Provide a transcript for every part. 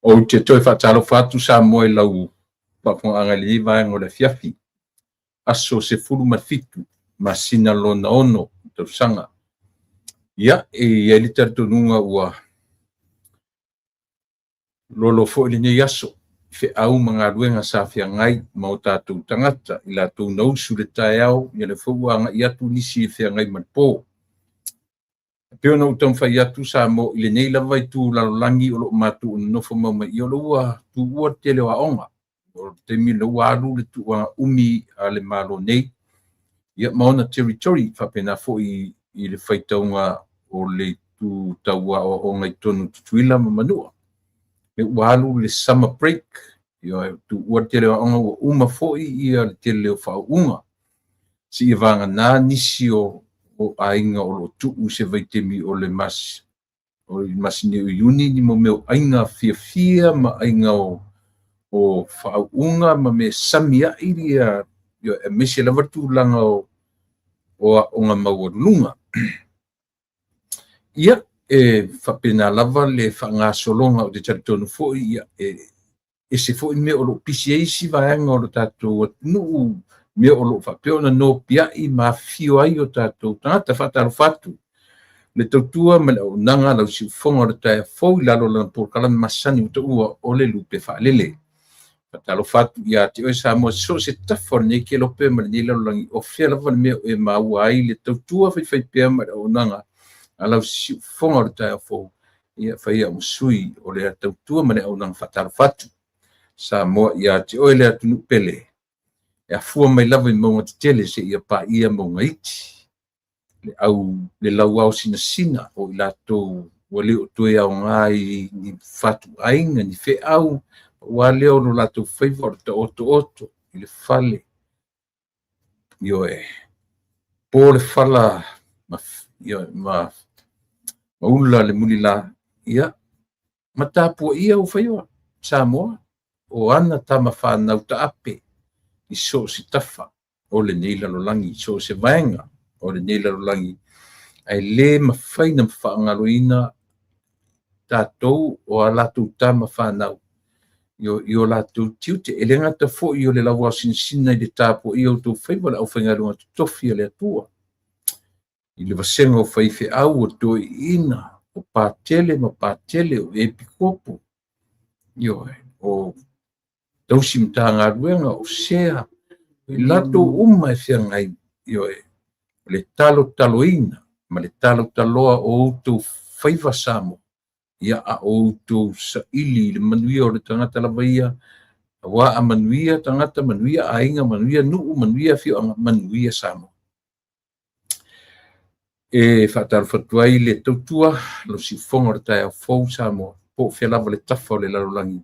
Ou te toe faatalofa atu Samoa i lau faafofogaaga i lenei vaega o le afiafi, aso 17 masina lona 6 tausaga. Ia, e i ai le talitonuga ua lolo foi lenei aso i feau ma galuega sa feagai ma o tatou tagata, i latou na usu i le taeao, ia lea foi ua agai atu nisi e feagai ma le po. E pei ona ou taumafai atu Samoa i lenei lava itu lalolagi o lo o matou nonofo mau mai i, o lea ua tuua le tele o aoga. O le taimi lea ua alu le tuuaga umi a le Malo nei, ia ma ona territory, faapena foi i le faitauga o le itu tau aoaoga i totonu o Tutuila ma Manua. Ia ua alu le summer break, ia tuua le tele o aoga, ua uma foi ia le tele o faauuga. Seia vagana nisi o aiga o lo o tuu i se vaitaimi o le masina o Iuni, ni mea o aiga fiafia ma aiga o faauuga ma mea sami ai ia, aemaise lava tulaga o aoga maualuluga. Ia, e faapena lava le faagasologa o te talitonu foi, ia, e ese foi mea o lo o pisi ai isi vaega o le tatou atunuu, mea o lo o faapea ona nopiai ma afifio ai o tatou tagata. Faatalofa atu le tautua ma le auaunaga lau siufofoga o le taeao fou i lalo o lana polokalame masani ua taua o le Lupe Faalele. Faatalofa atu ia te oe Samoa, so o se tafa o lenei kelope ma lenei lalolagi, o fea lava le mea o e maua ai le tautua faifaipea ma le auaunaga a lau siufofoga o le taeao fou. Ia fai au ma sui o le tautua ma le auaunaga. Faatalofa atu Samoa ia te oe le atunuu pele, e afua mai lava i mauga tetele seia paia mauga iti, le au le lauao sinasina o i latou ua le o toe aoga i ni fatuaiga, ni feau, ua lea o lo latou faiva o le taotooto i le fale. Ioe, po le fala ma, ioe, ma ula le mulila, ia, ma tapuaia ou faiva Samoa, o ana tama whānau taape i so o se tafa o lenei lalolagi, so o se vaega o lenei lalolagi, ae le mafai ona faagaloina tatou o a latou tama whānau i o latou tiute. E le gata foi o le lauaosinasina i le tapuaia o outou faiva le aufaigaluega totofi a le Atua, i le vasega o faifeau, o toeaiina, o patele ma patele, o epikopo, ioe, o tausi matagaluega, o sea, i latou uma e feagai, ioe, o le talotaloina ma le talotaloa o outou faiva Samoa, ia a outou saili i le manuia o le tagata lava ia, aua a manuia tagata, manuia aiga, manuia nuu, manuia afioaga, manuia Samoa. E faatalofa atu ai le tautua, lau siufofoga o le taeao fou Samoa, po o fea lava le tafa o le lalolagi,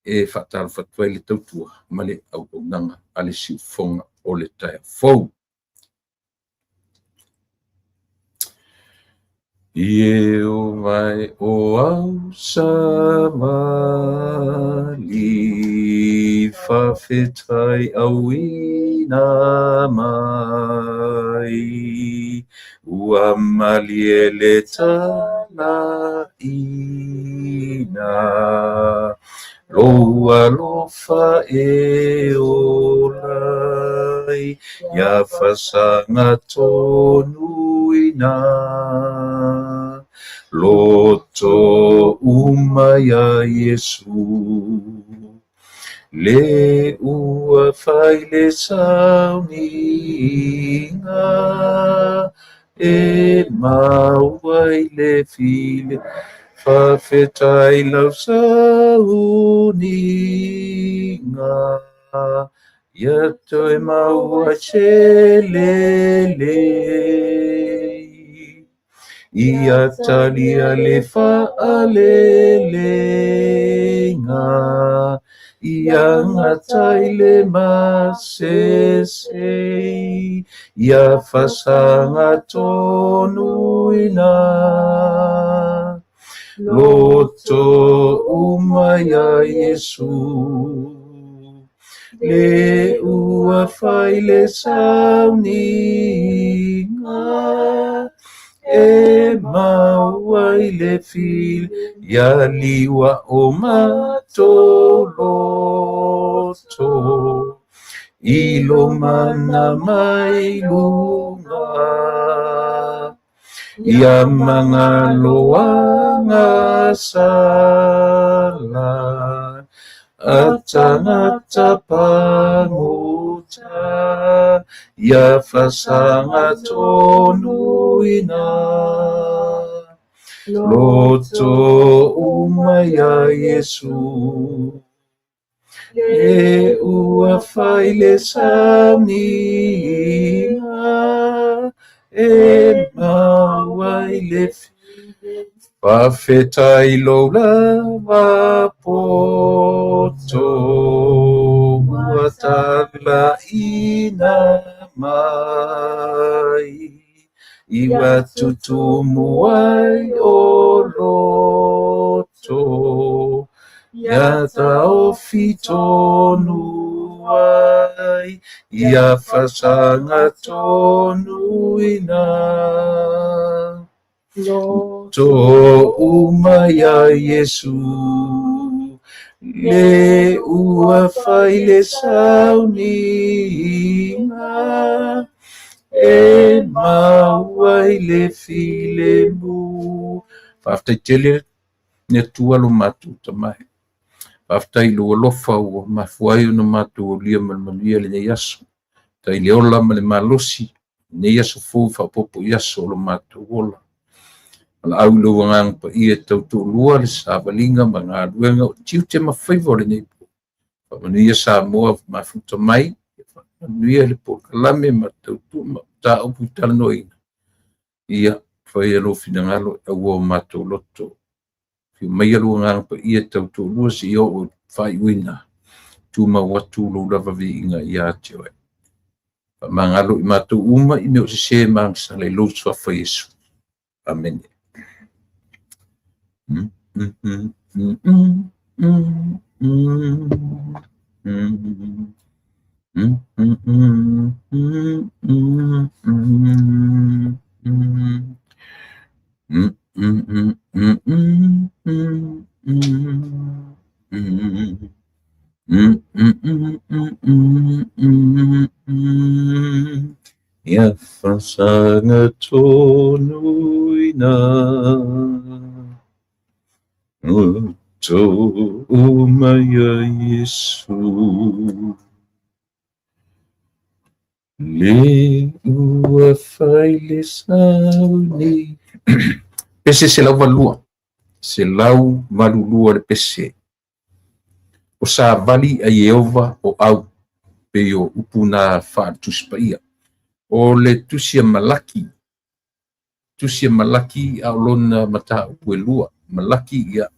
e faatalofa atu ai le tautua ma le auaunaga a le siufofoga o le taeao fou. Ieova e o au savali, faafetai auina mai, ua malie le talaina, lou alofa e olai, ia fasaga tonuina, loto uma ia Iesu. Le ua fai le sauniga, e maua i le file, faafetai lau sauniga, ia toe maua se lelei. Ia talia le faaleleiga, ia gatai le masese, ia fasaga tonuina, loto uma ia Iesu. Le ua fai le sauniga, E maua ai le fili ia liua o matou loto i lo mana mai luga ia magaloaga sala a tagata pagota ia fasaga tonuina loto uma ia Iesu le ua fai le sauniga e maua ai le faafetai lou lava poto ua talaina mai i ua tutumu ai o loto ia taofi tonu ai ia fasaga tonuina loto uma ia Iesu le ua fai le sauniga e maua ai le filemu. Faafetai tele le Atua lo matou Tama e. Faafetai i lou alofa ua mafua ai ona matou aulia ma le manuia lenei aso. Faafetai i le ola ma le malosi lenei aso fou faaopoopo i aso o lo matou ola. Valaau i lou Agaga Paia e tautoalua le savaliga ma galuega o tiute ma faiva o lenei po. Faamanuia Samoa mafuta mai, faamanuia le polokalame ma tautua ma mataupu i talanoaina. Ia, faia lou finagalo e aua o matou loto. Afio maia lou Agaga Paia e tautoalua seia oo i le faaiuina. Tumau atu lou lava viiga ia te oe. Faamagalo i matou uma i mea o sesē ma agasala i lou suafa Iesu. Amene. Ia fasaga tonuina loto uma ia Iesu le ua fai le sauni. Pese 182, 182 le pese. O savali a Ieova o au, pei o upu na faale-Tusi Paia. O le tusi a Malaki, tusi a Malaki a o lona mataupu e lua. Malaki, ia,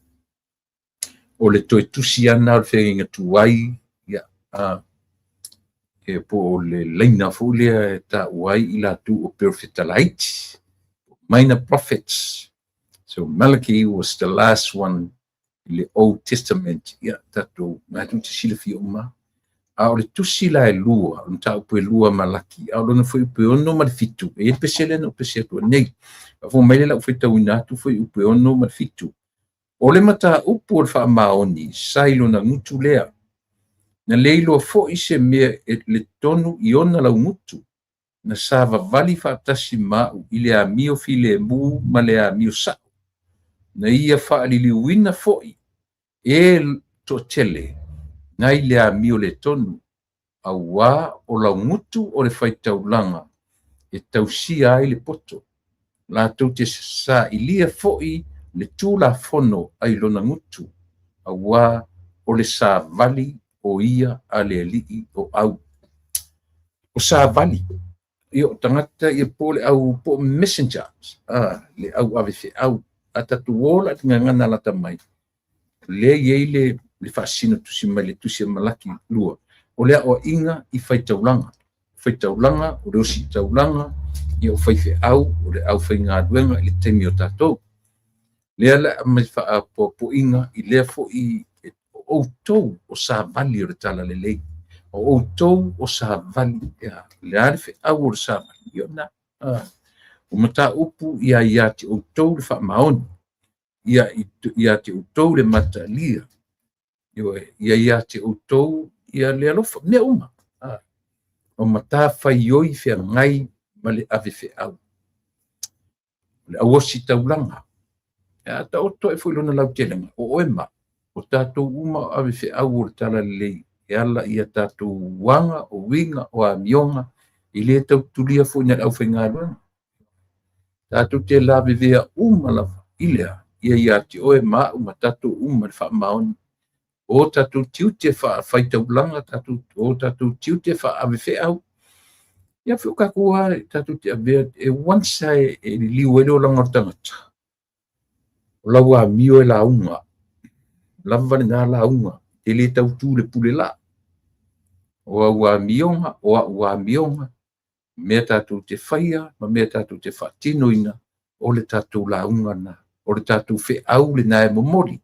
o le toe tusi ana o le feagaiga tuai, ia, e po o le laina foi lea e taua ai i latou o perofeta laiti, minor prophets. So Malachi was the last one i le Old Testament, ia, tatou matou te silafia uma. A o le tusi la e lua, o le mataupu e lua Malaki, a o lona fuaiupu e 6 ma le 7, e i ai le pese lea na ou pese atu nei. Faafofoga mai lea la ou faitauina atu fuaiupu e 6 ma le 7. O le mataupu o le faamaoni sa i lona gutu lea. Na le iloa foi se mea e le tonu i ona laugutu, na savavali faatasi ma au i le amio filemu ma le amio sa'o. Na ia faaliliuina foi e toatele nai le amio le tonu, auā o laugutu o le faitaulaga e tausia ai le poto. Latou te sailia foi le Tulafono ai lona gutu, auā o le savali o ia a le Alii o au. O savali, ia o tagata ia po o le au po o messengers, le au ave feau. A tatou o la i le gagana lata mai, lea e i ai le faasino tusi mai le tusi a Malaki 2, o le aoaiga i faitaulaga. Faitaulaga, o le ositaulaga, ia o faifeau, o le aufaigaluega i le taimi o tatou. Lea la e aumai faapoapoaiga i lea foi o outou o savali o le talalelei. O outou o savali, ia, le a le feau o le savali, ia na. O mataupu ia ia te outou le faamaoni, ia ia te outou le mataalia, ioe, ia ia te outou ia le alofa, mea uma. O matafaioi feagai ma le ave feau, o le auositaulaga. E a taoto ae foi lona lautelega, o oe ma o tatou uma o ave feau o le talalelei e ala ia tatou aga, o uiga, o amioga, e le tautulia foi na le aufaigaluega. Tatou te lavevea uma lava i lea, ia ia te oe ma au ma tatou uma le faamaoni. O tatou tiute faafaitaulaga, tatou, o tatou tiute faaavefeau. Ia foi o tatou a, tatou te avea, e once e, e liliu ai le olaga o le tagata, o lau amio e lauga, lava lena lauga, e le tautu le pule la. O au amioga, o au amioga, mea tatou te faia ma mea tatou te faatinoina, o le tatou lauga lena, o le tatou feau lena e momoli,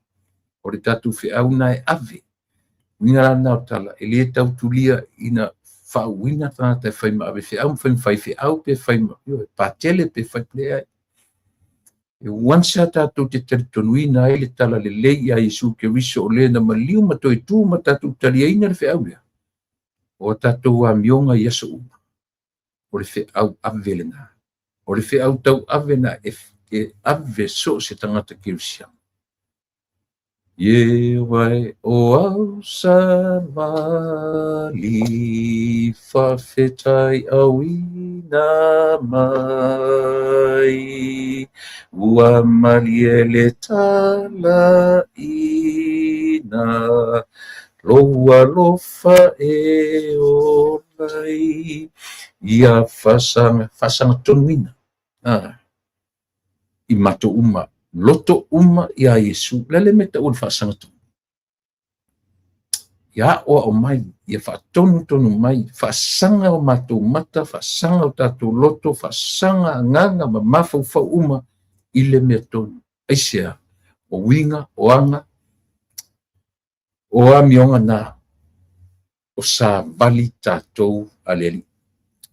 o le tatou feau lena e ave. Uiga la lena o tala, e le tautulia ina faauuina tagata e fai ma ave feau, ma fai ma faifeau, pe fai ma patele, pe fai leai. E once a tatou te talitonuina ai le talalelei ia Iesu Keriso o le na maliu ma toe tu ma tatou taliaina le feau lea, o a tatou amioga i aso uma, o le feau ave lena. O le feau tauave lena e, e ave so o se tagata kerisiano. Ie wae o au savali faafetai auina mai ua malie le talaina lou alofa e ola ai ia faasaga faasagatonuina ah, i matou uma loto uma iā Iesu. O le a le mea e taua o le faasagatonu? Ia aoao mai, ia faatonutonu mai, faasaga o matou mata, faasaga o tatou loto, faasaga agaga ma mafaufau uma i le mea tonu. Aisea? O uiga, o aga, o amioga na o savali tatou a le Alii.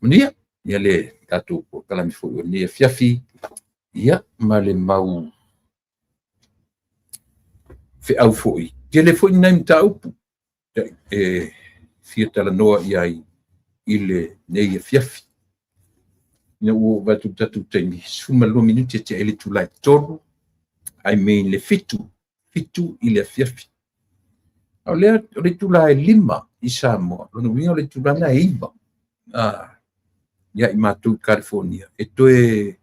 Manuia ia le tatou polokalame foi o lenei afiafi, ia ma le mau feau foi. Tele foi nai mataupu e fia talanoa i ai i lenei afiafi. Ina ua ou vaai atu i le tatou taimi, 12 minute e tea ai le itula e 3, I mean le 7, 7 i le afiafi. A o lea, o le itula e 5 i Samoa, lona uiga o le itula lena e 9 ia i matou i California, e toe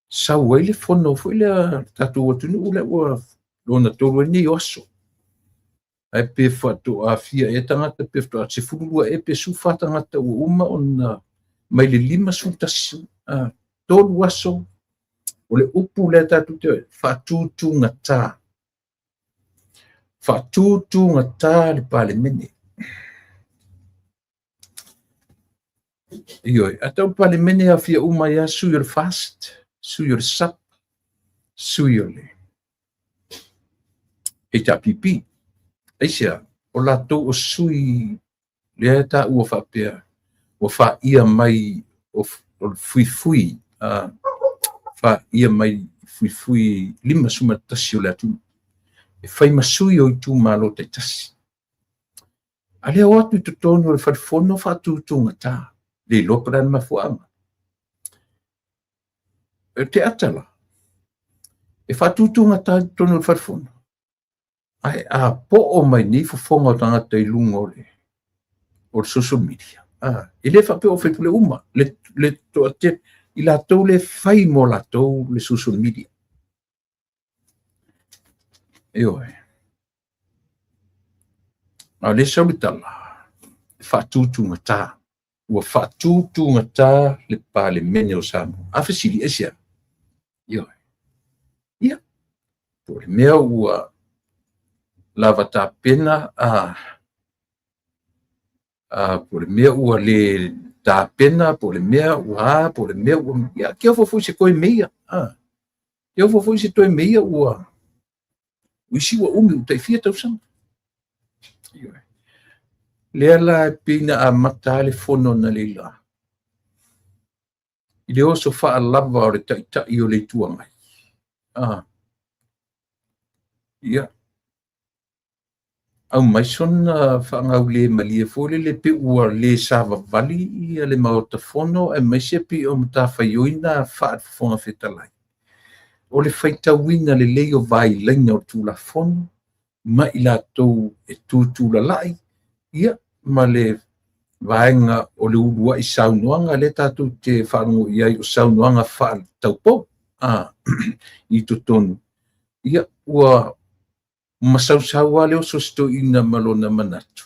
sau ai le fono foi lea a le tatou atunuu lea ua lona tolu ai nei o aso. Ae pe faatoa fia ea tagata, pe faatoa 12 ea pe 14 tagata ua uma ona mai le 51, tolu aso, o le upu lea tatou te faatutugata. Faatutugata le Palemene. Ioe, a tau le Palemene e aofia uma ai lava sui o le FAST, sui o le SUP, sui o le HRPP. Aisea? O latou o sui lea e taua faapea ua faia mai o le fuifui, faia mai fuifui 51 o le atunuu e fai ma sui o itumalo taitasi. A lea o atu i totonu o le fale fono faatutugata, le iloa po o le a le mafuaaga. E te ata la, e faatutugata i totonu o le fale fono, ae a poo mai nei fofoga o tagata i luga o le o le social media. Ah, e le faapea o faipule uma, le, le toatele, i latou le fai mo latou le social media. Ioe. A o lea sau le tala, e faatutugata. Ua faatutugata le Palemene o Samoa. A fesili, aisea? Ioe. Ia, po o le mea ua lava tapena a a po o le mea ua le tapena, po o le mea ua a, po o le mea ua... Ia, ke ofo foi se toe meia. A, ke ofo foi se toe meia ua isi ua umi ua tai fia tausaga. Ioe. Lea la e pei na amata le fono analeila. I le oso faalava o le Taitai o le Itu Agai. A. Ia, aumai sona faagaulemalie foi lele pe ua le savavali ia le Maota Fono aemaise pei o matafaioi na faale-Fofoga Fetalai, o le faitauina lelei o vailaina o le Tulafono ma i latou e tutulalai, ia, ma le vaega o le uluai saunoaga lea tatou te faalogo i ai o saunoaga faale-taupou i totonu, ia, ua masausau lava le oso a si toeaina ma lona manatu,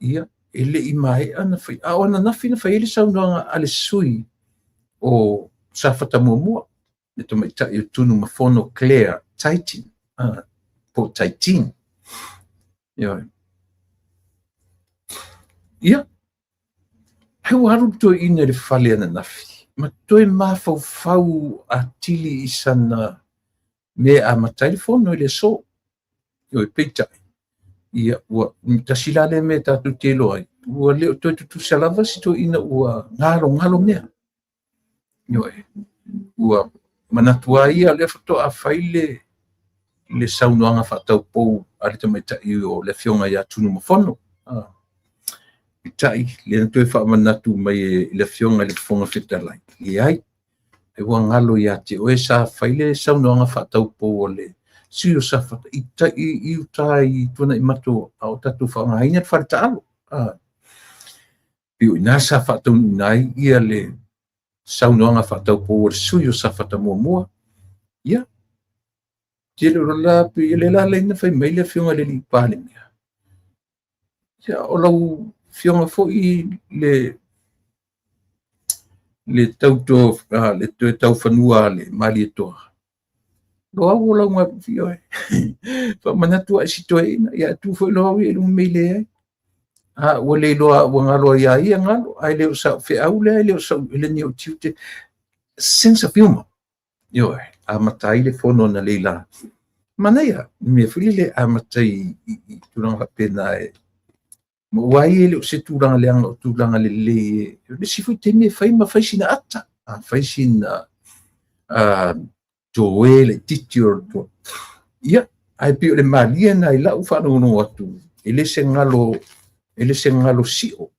ia, e le i maea ona fai, a o ananafi na fai ai le saunoaga a le sui o Safata 1, le tamaitai o Tunumafono Claire Taitin, po o Taitin. Ioe. Ia, ai ua alu le toeaina i le fale ananafi, ma toe mafaufau atili i sana mea e amata ai le fono i le aso. Ioe, peitai, ia, ua tasi la lea mea tatou te iloa ai, ua le o toe tutusa lava si toeaina ua galogalo mea. Ioe, ua manatu lava ia o lea faatoa fai le saunoaga faataupou a le tamaitai o le afioga ia Tunumafono. Peitai, lea na toe faamanatu mai e le afioga i le Fofoga Fetalai, leai, ai ua galo ia te oe sa fai le saunoaga faataupou a le sui o Safata i uta i Tuanaimato a o tatou faaaogaina le fale taalo. Pei o i ina sa faataunuuina ai ia le saunoaga faataupou a le sui o Safata 1. Ia, tele o la, pei o le la na fai mai le afioga i le alii Palemia. Ia, o lau afioga foi le tauto, le toe taufanua a le Malietoa. Loau o lau galuega, faamanatu ai si toeaina, ia tu foi Loau ia i luga mai leai. A ua le iloa ua galo ia ia galo, ae le o sau feau lea, e le o sau, e le ni ou tiute. Sense of humor. Ioe, amata ai le fono analeila. Manaia, mea foi lele amata i tulaga faapena e ma ua ai e le o se tulaga leaga o tulaga lelei e le isi foi taimi e fai ma fai sina ata, a fai sina toe laitiiti o le ia, ae pei o le malie na i lau faalogologo atu, e le se galo, e le se galo sio,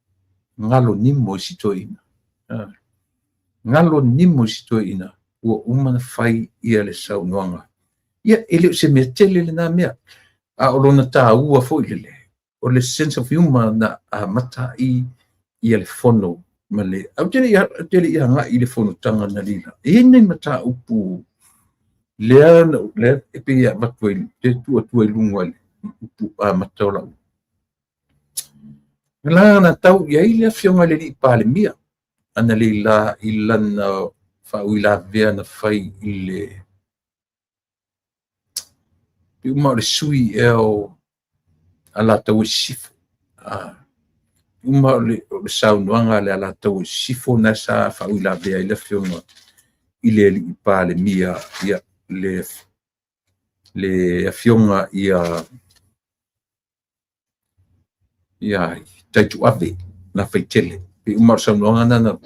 galo nimo i si toeaina. Galo nimo i si toeaina, ua uma ona fai ia le saunoaga. Ia, e le o se mea tele lena mea, a o lona taua foi lele, o le sense of humor na amata ai ia le fono ma le au te le i agai i le fonotaga analeila. E i ai nai mataupu lea lea e pei e avatu ai, te tuu atu ai i luga i le upu amata o lau. La na tau i ai le afioga i le alii Palemia analeila i lana faauilavea na fai i le pei uma o le sui ea o Alataua i Sisifo. Uma o le saunoaga a le Alataua i Sisifo na sa faauilavea ai le afioga i le alii Palemia, ia, le afioga ia Taituave Nafaitele. Pei uma o le saunoaga na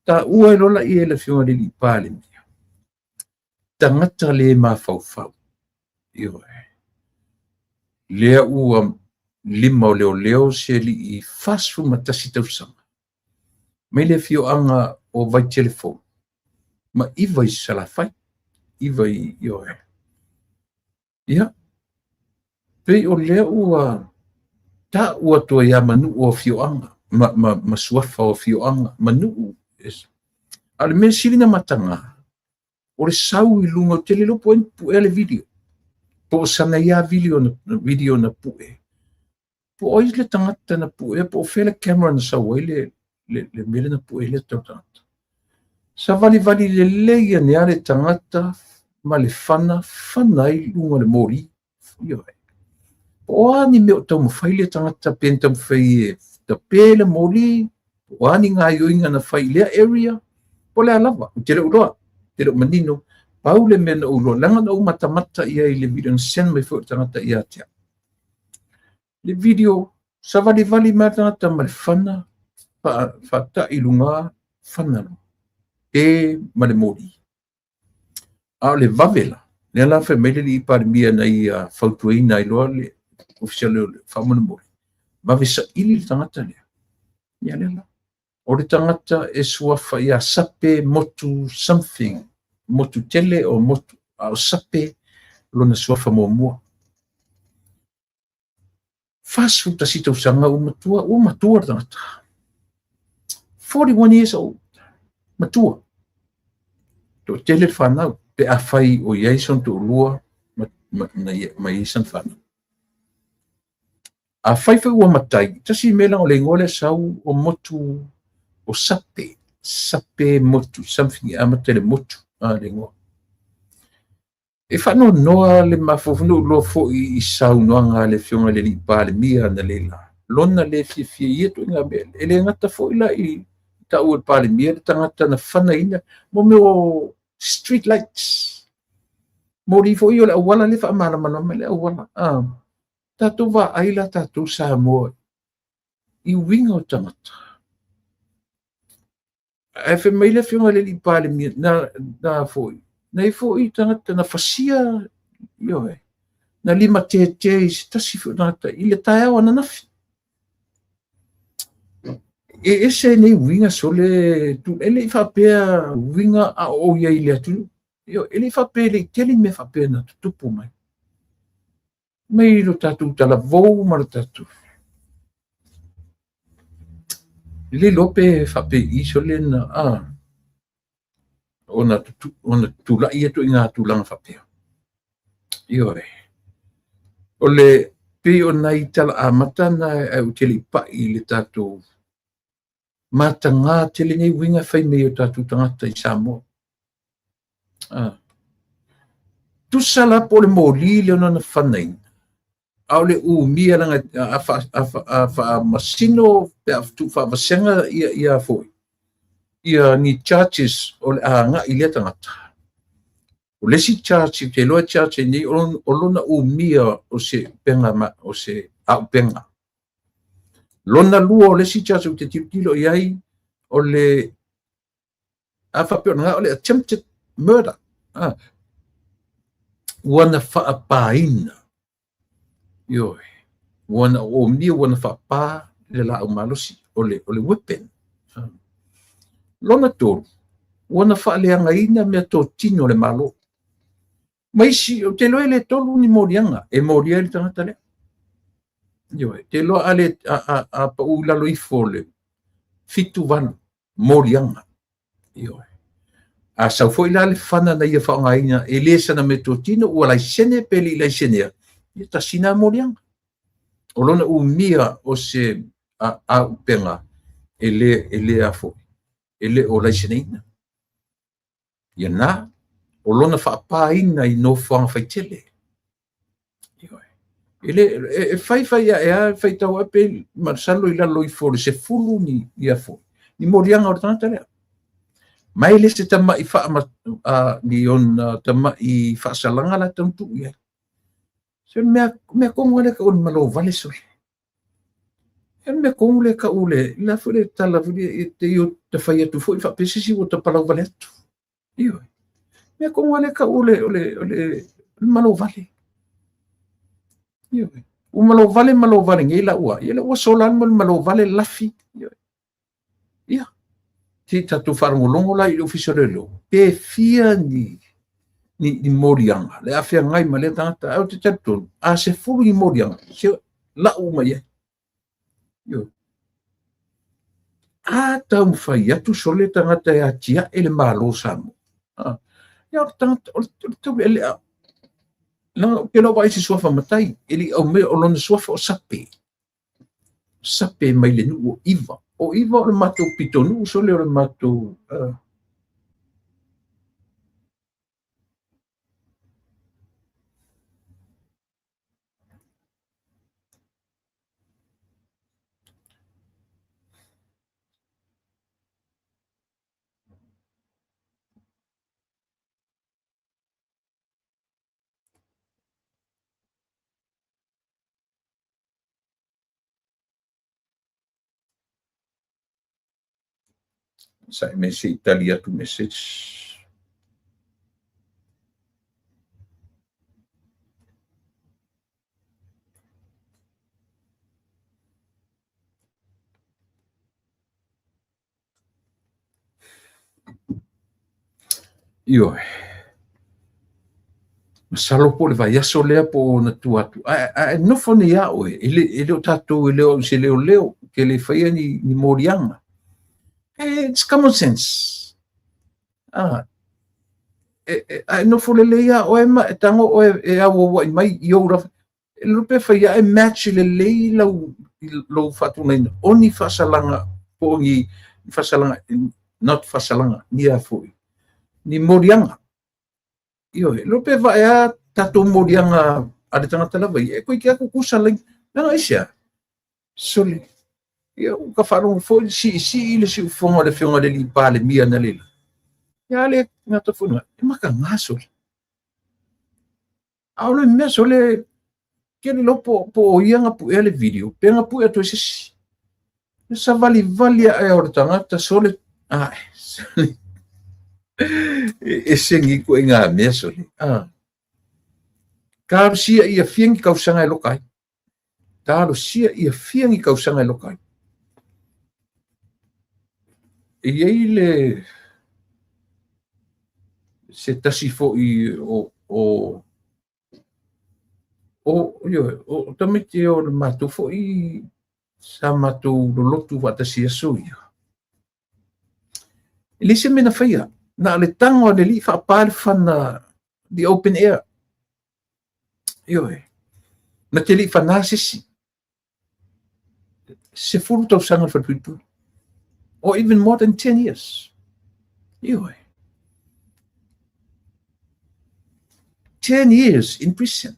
taua ai loa lea e le afioga i le alii Palemia, tagata le mafaufau. Ioe. Lea ua lima o leoleo se alii 41 tausaga mai le afioaga o Vaitele Fou ma 9 i Salafai, 9 i ioe. Ia, pei o lea ua taua atu ai lava ma nuu o afioaga, ma suafa o afioaga, ma nuu. A o le mea sili na mataga, o le sau i luga, ou te le iloa po o ai na puea le video, po o sana ia video na pue, po o ai le tagata na puea, po o fea le camera na sau ai le mea lea na pue ai le tagata. Savalivali lelei ane lava le tagata ma le fana, fana ai luga o le moli. Ioe. Po o a ni mea o taumafai le tagata, pe na taumafai e tape le moli, po o a ni gaoioiga na fai i lea area, po o le a lava, ou te le o iloa, te le o manino. Pau le mea na ou iloa, leaga na ou matamata i ai i le video na send mai foi o le tagata ia te au. Le video, savalivali mai le tagata ma le fana, faatai i luga, fana loa. pe ma le moli. A o le vave la, lea la fai mai le alii Palemia na ia fautuaina ai loa le Ofisa o Leoleo, faamolemole, vave saili le tagata lea. Ia lea la. O le tagata e suafa ia Sape Motu something, Motu Tele o Motu, a o Sape lona suafa muamua. 41 tausaga ua matua, ua matua le tagata. 41 years old, matua. Toatele le fanau, pe afai o i ai sona toalua ma i ai sana fanau. Afai foi ua matai, tasi le mea leaga o le igoa lea sau o Motu o Sape, Sape Motu, something e amata i le motu, le igoa. E faanoanoa le mafaufau, na ou iloa foi i saunoaga a le Afioga i le Alii Palemia analeila, lona le fiafia i ia ituaiga mea. E le gata foi la i taua e le Palemia le tagata na fanaina mo mea o street lights. Moli foi o le auala lea faamalamalama le auala. Tatou vaai la tatou Samoa i uiga o tagata. Ae fai mai le Afioga i le Alii Palemia, na foi, na i foi tagata na fasia, ioe, na limatete i se tasi foi tagata i le taeao ananafi. E ese nei uiga sole, e le i faapea uiga a o i ai i le atunuu. Ioe, e le i faapea e le i tele mea faapea na tutupu mai. Mai lo tatou talavou ma lo tatou. E le iloa pe faapei sole na ona tulai ia ituaiga tulaga faapea. Ioe. O le pei o nai tala amata na ae ou te le i pai i le tatou mataga tele nei uiga e fai mai e o tatou tagata i Samoa. Tusa la po o le moli lea ona fanaina, a o le umia leaga a faamasino pe a tuufaavasega ia foi ia ni charges o le a agai i lea tagata. O le isi charge, te iloa charge nei o lona umia o se upega, o se auupega. Lona lua o le isi charge ou te tilotilo i ai, o le a faapea o lena o le attempted murder. Ua na faapaina. Ioe. Ua na omia, ua na faapa le laau malosi, o le weapon. Lona tolu, ua na faaleagaina mea totino o le Malo. Ma isi, ou te iloa e le tolu ni moliaga e molia ai le tagata lea. Ioe, te iloa a pau i lalo ifo le 7-8 moliaga. Ioe. A sau foi la le fana na ia faaaogaina e le sana mea totino, ua laisene pe le i laisenea, ia tasi na moliaga. O lona umia o se auupega e le afoi, e le o laiseneina. Ia na, o lona faapaina i nofoaga faitele. E fai fai ae a, faitau ae pe masalo i lalo ifo o le 10 ni ia foi, ni moliaga o le tagata lea. Ma e le se tamai ni ona tamai faasalaga la tau tuu i ai. Se mea kongu le ka o le malo vale sole. E mea kongu le ka o le la foi le tala foi e te io te fai atu foi faapea se isi ua tapalau vale atu. Ioe. Mea kongu le ka o le malo vale. Ioe. Ua malo vale nei la ua. Ia le ua sola mo le malo vale lafi. Ioe. Ia. Te tatou faalogologo la i le Ofisa o Leoleo, pe fia ni moliaga, le afeagai ma lea tagata, ae ou te talitonu, a 10 ni moliaga, se lau uma i ai. Ioe. A taumafai atu sole tagata e atiae le Malo o Samoa. Ia o le tagata, o le taulealea. Leaga ou te le o vaai i se suafa matai, e le i aumai o lona suafa o Sape. Sape mai le nuu o Iva. O Iva o le matou pitonuu sole o le matou... Sa'i mai se i tali atu message. Ioe. Masalo po o le vaiaso lea po o ona tua atu. Ae nofo nei lava oe, e le o tatou e le o au i se leoleo, ou te le faia ni moliaga. It's common sense. Ah, ae nofo lelei lava oe ma e tago oe e auauai mai i ou lava. E lelo pe fai ae match lelei lau lou faatulagaina o ni faasalaga po o ni faasalaga, not faasalaga, ni a foi, ni moliaga. Ioe, lelo pe vae a tatou moliaga a le tagata lava ia, e toeitiiti lava tutusa laina. Leaga aisea? Sole, ia ua ta faalogo foi siisii le siufofoga o le Afioga i le alii Palemia analeila. Ia a le gata foi i lena, e mataga sole. A o le mea sole, ke le iloa po o ia na puea le video, pe na pue atu e se isi. Le savalivali ae o le tagata sole, ae, sole. E ese ni ituaiga mea sole. Ah. Talosia ia fia ni tausaga e loka ai. Talosia ia fia ni tausaga e loka ai. E i ai le se tasi foi o tamaiti o le matou foi sa matou lolotu faatasi i aso ia. E leai se mea na faia, na o le tago a le alii faapa le fana the open air. Ioe. Na te le i fanā se isi. 10 tausaga le falepuipui. Or even more than 10 years. Ioe. 10 years in prison.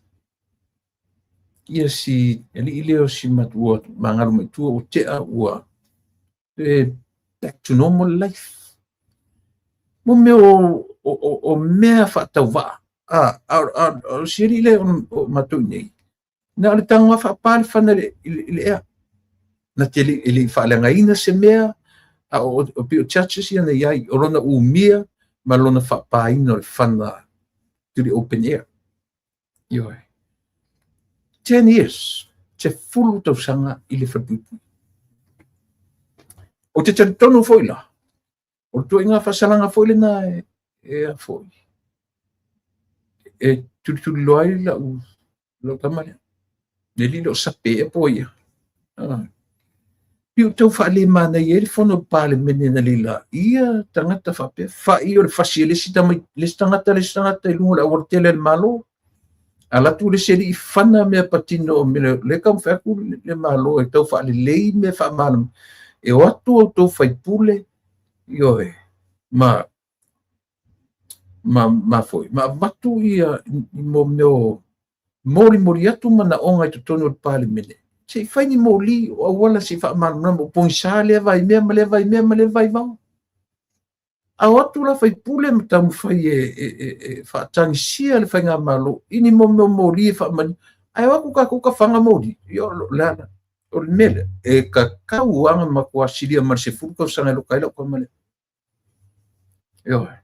Ia si alii lea o si matua magalu mai tua ua tea ua back to normal life. Mo mea o mea faatauvaa. A o si alii lea o matou i nei, na o le tago lava faapa le fana i le ea. Na te e le i faaleagaina se mea, a o pei o charges ia na i ai, o lona umia ma lona faapaina o le fana to the open air. Ioe. 10 years, 10 tausaga i le falepuipui. Ou te talitonu foi la, o le ituaiga faasalaga foi lena e a foi, e tulituliloa ai lau tama lea. Le alii le o sape ea po o ia. Ah. Pei o tau faalemanaia ai le fono o le Palemene analeila ia tagata faapea, fai o le fasi e le isi tama, le isi tagata, le isi tagata i luga o le aualatele a le Malo. Alu atu le isi alii fana mea patino o mea le taumafai atu le Malo e tau faalelei mea faamalamalama. E o atu outou faipule, ioe, ma foi, ma avatu ia mo mea o molimoli atu manaoga i totonu o le Palemene. Se i fai ni moli o auala se i faamalamalama o pogisa lea vaimea ma lea vaimea ma lea vaivao. A o atu la faipule ma taumafai e faatagisia le faigamalo i ni mo mea moli e faamanino. Ae o atu tatou tafaga moli, ia o le ala. O le mea lea, e tatau lava ona matua silia ma le 10 tausaga e loka ai lau tama lea. Ioe.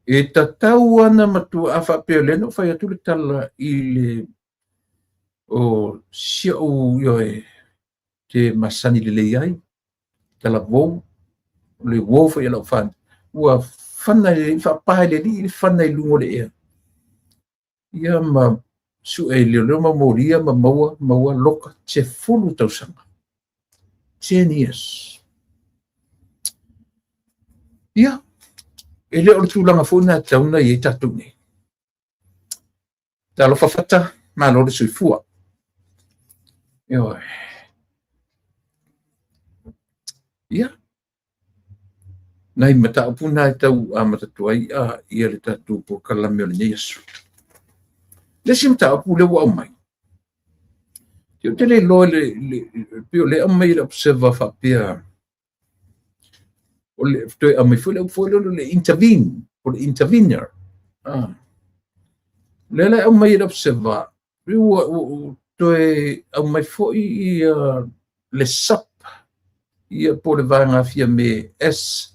E tatau ana matua, a faapea o lea na ou fai atu le tala i le o si au, ioe, te masani lelei ai, talavou, o le uo foi a lau fanau, ua fana i faapa e le alii le fana i luga o le ea. Ia ma sue i leoleo ma molia ma maua loka 10 tausaga. 10 years. Ia, e le o le tulaga foi na tatau ona i ai tatou nei. Talofa fata, malo le soifua. Ioe. Ia, nai mataupu na e tau amata atu ai ia le tatou polokalame o lenei aso. Le isi mataupu lea ua aumai, ou te le iloa pei o lea aumai e le Observer faapea, o le toe aumai foi le upu foi lea o le intervene, o le intervener. Ah. Lea la e aumai e le Observer, ua toe aumai foi ia le SUP. Ia po o le vaega a Fiame as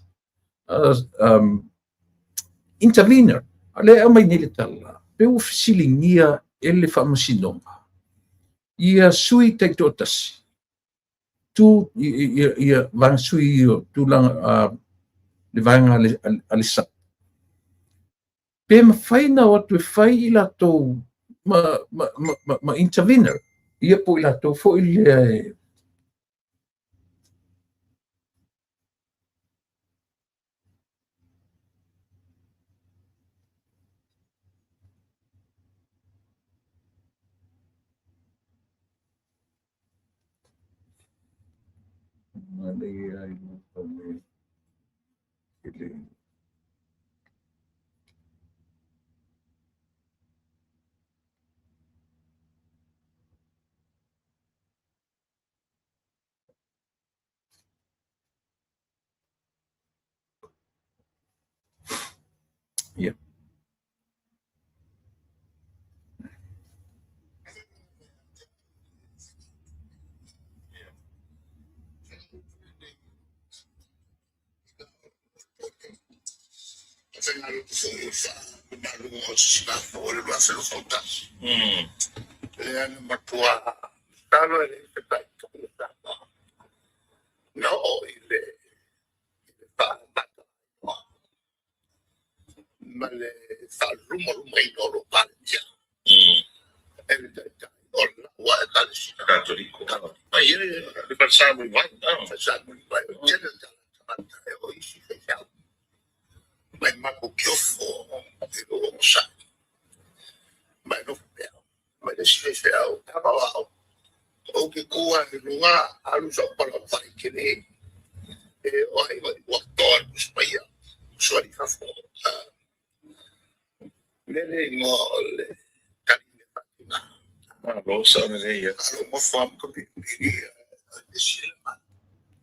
intervener. A lea e aumai nei le tala, pe ua fesiligia e le Faamasinoga ia sui taitoatasi, tu ia vaega sui o tulaga le vaega a le SAP, pe mafai ona o atu e fai i latou ma intervener, ia po o i latou foi lea e Ia.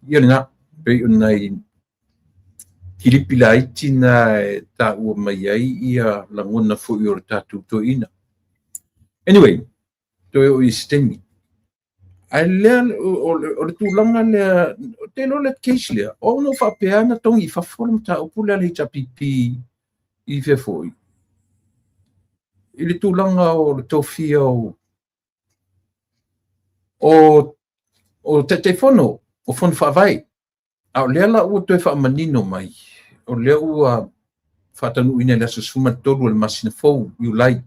Ia lena, pei o nai kilipi laiti na e taua mai ai ia lagona foi o le tatou toeaina. Anyway, toe oo i se taimi. Ae lea o le tulaga lea, te iloa le case lea, o au na ou faapea na togi i fafo le mataupu lea a le HRPP i fea foi, i le tulaga o le tofia o Taitaifono o Fono Faavae. A o lea la ua toe faamanino mai, o lea ua faataunuuina i le aso 13 o le masina fou, Iulai.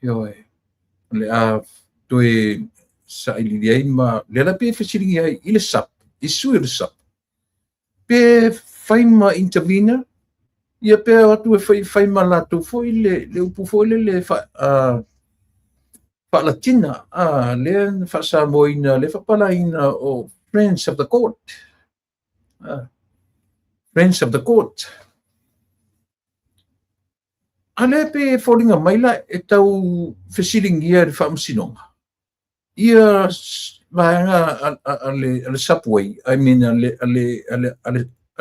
Ioe, o le a toe sailiili ai ma lea la pei e fesiligia ai i le SAP, i sui o le SAP, pe fai ma intervener, ia pe o atu e fai ma latou foi le upu foi lele faalatina, lea na faasamoaina, lea faapalaina o Friends of the Court. Friends of the Court. A lea pe e foliga mai la e tau fesiligia e le Faamasinoga ia vaega a le Subway, I mean a le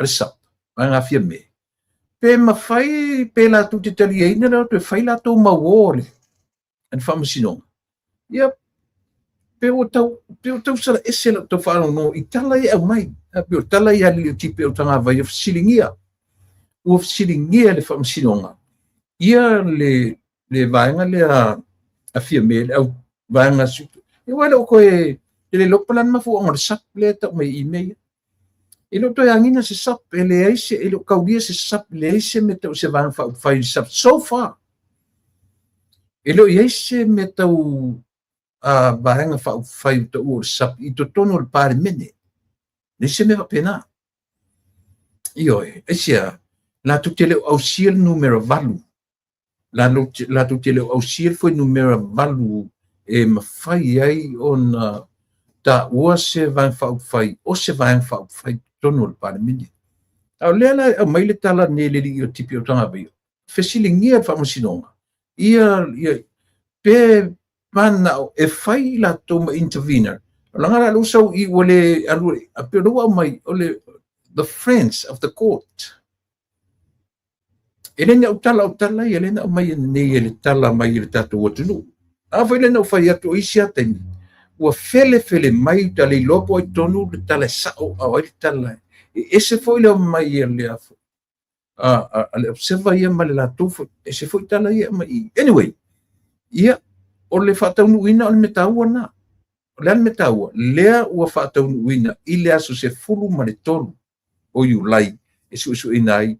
SAP, vaega a Fiame, pe mafai pe latou te taliaina le o atu e fai latou ma uo a le Faamasinoga. Ia, pe ua tau sala ese lau tau faalogologo i tala ia e aumai. Pe o tala ia a le alii o Tipe o Tagavai e fesiligia. Ua fesiligia e le Faamasinoga ia le vaega lea a Fiame, le au vaega su. Ia ua le o toe le iloa po o le a le mafuaaga o le SAP lea e tau mai i mea ia. E le o toe agiga se SAP, e leai se, e le o kaulia se SAP, e leai se mea tau se vaega faaupufai i le SAP so far. E le o i ai se mea tau vaega faaupufai o taua o le SAP i totonu o le Palemene. Leai se mea faapena. Ioe, aisea, latou te le o ausia le numera 8. Latou te le o ausia le fuainumera 8 e mafai ai ona taua se vaega faaupufai o se vaega faaupufai i totonu o le Palemene. A o lea la e aumai le tala nei le alii o Tipi o Tagavaio, fesiligia le Faamasinoga ia pe manao e fai i latou ma intervener. Leaga la lou sau i ua le alu, a pe o lea ua aumai o le the Friends of the Court. E le ni au tala o tala ia, le na aumai nei e le tala mai i le tatou atunuu. A foi le na ou fai atu o isi a taimi, Ua felefele mai ta le iloa po o ai tonu le tala e sao a o ai le tala e ese foi le omai a le a le observer ia ma le latou foi, ese foi tala ia e aumai i i. Anyway, ia, o le faataunuuina o le mea taua lena. O le a le mea taua? Lea ua faataunuuina i le aso 13 o Iulai e suesueina ai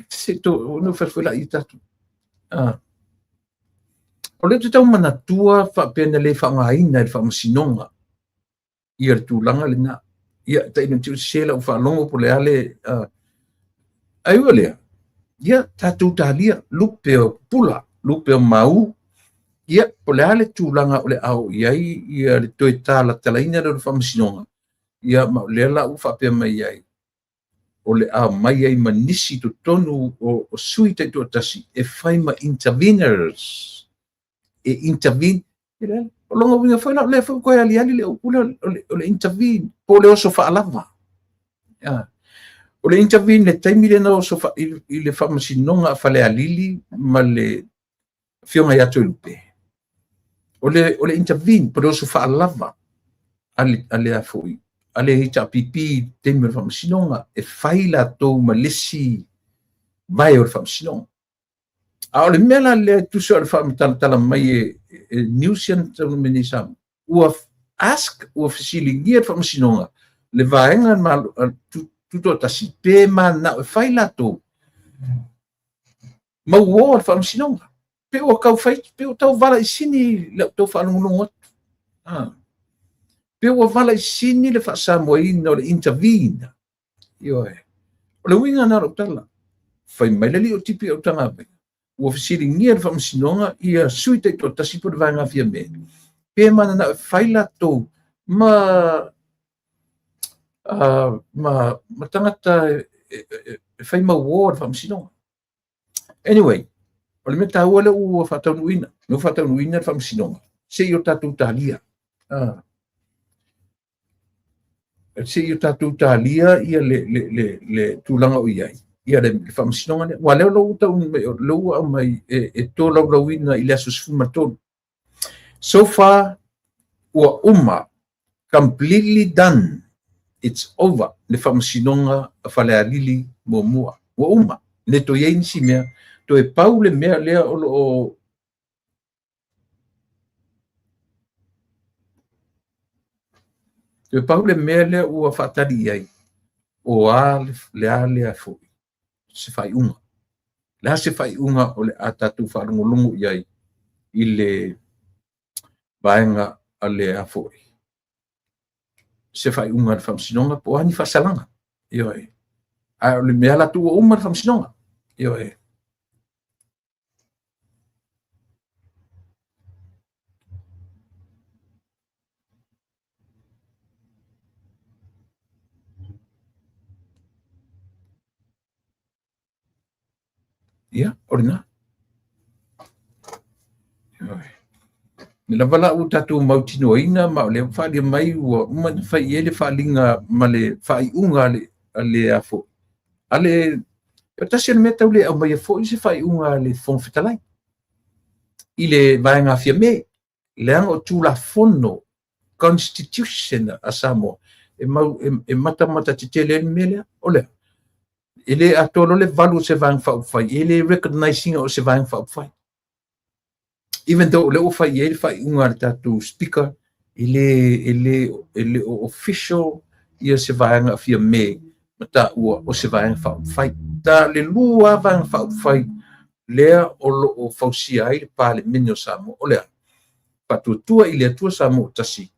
se to no fai foi la i tatou. Ah. O lea ou te tau manatua faapea na le faaaogaina e le Faamasinoga ia le tulaga lena. Ia, tailo ina te i ua sese lau faalogo po o le a le... Ae ui o lea, ia, tatou talia, lupe o pupula, lupe o mau, ia, po o le a le tulaga o le a oo i ai ia le toe talatalaina lea o le Faamasinoga, ia, ma o lea la ua faapea mai ai, o le a omai ai ma nisi i totonu o sui taitoatasi e fai ma interveners, e intervene. O lona uiga foi la, o lea foi ua toe aliali le upu lea o le intervene, po o le oso faalava. O le intervene i le taimi lea na oso i le Faamasinoga a Falealili ma le Afioga ia Toelupe, o le intervene, po o le oso faalava a le a foi, a le HRPP i le taimi o le Faamasinoga, e fai latou ma le isi vae o le Faamasinoga. A o le mea la lea e tusa o le faamatalatala mai e news ia na taunuu mai nei i Samoa, ua ask, ua fesiligia e le Faamasinoga le vaega tutoatasi pe mananao e fai latou ma uo a le Faamasinoga. Pe ua tau fai, pe ua tau valaisini lau tau faalogologo atu. Ah. Pe ua valaisini le faasamoaina o le intervene. Ioe. O le uiga lena o lau tala. Fai mai le alii o Tipi o Autagavaia, ua fesiligia e le Faamasinoga ia sui taitoatasi po o le Vaega Fiame, pe mananao e fai latou ma ma tagata e fai ma uo a le Faamasinoga. Anyway, o le mea taua lea ua faataunuuina, lea ua faataunuuina le Faamasinoga, se i o tatou talia. Se i o tatou talia ia le tulaga o i ai, ia le Faamasinoga lea. Aua o lea ua taunuu mai, o lea ua aumai e tolaulauina i le aso 13. So far, ua uma, completely done, it's over, le Faamasinoga a Falealili muamua. Ua uma, le toe i ai nisi mea, toe pau le mea lea o lo o Toe pau le mea lea ua faatali i ai, o a le a lea foi se faaiuga. Le a se faaiuga o le a tatou faalogologo i ai i le vaega a le a foi. Se faaiuga a le Faamasinoga po o a ni faasalaga. Ioe. Ae o le mea latou ua uma le Faamasinoga. Ioe. Ia, o lena. Le lava la ua tatou mautinoaina ma o lea ua faaalia mai ua uma ona fai i ai le faaaliga ma le faaiuga a le a foi. A le o tasi o le mea tau le aumaia foi se faaiuga a le Fofoga Fetalai i le vaega Fiame, leaga o Tulafono Constitution a Samoa e mau e matamata tetele ai le mea lea. O lea e le atoa loa le 8 o se Vaega Faaupufai, e le recognize ina o se Vaega Faaupufai. Even though o lea ua fai i ai le faaiuga a le tatou Speaker, e le o official ia se Vaega Fiame ma taua o se Vaega Faaupufai. Ta le lua Vaega Faaupufai lea o lo o fausia ai le Palemene o Samoa. O lea, Faatuatua i le Atua Samoa Tasi,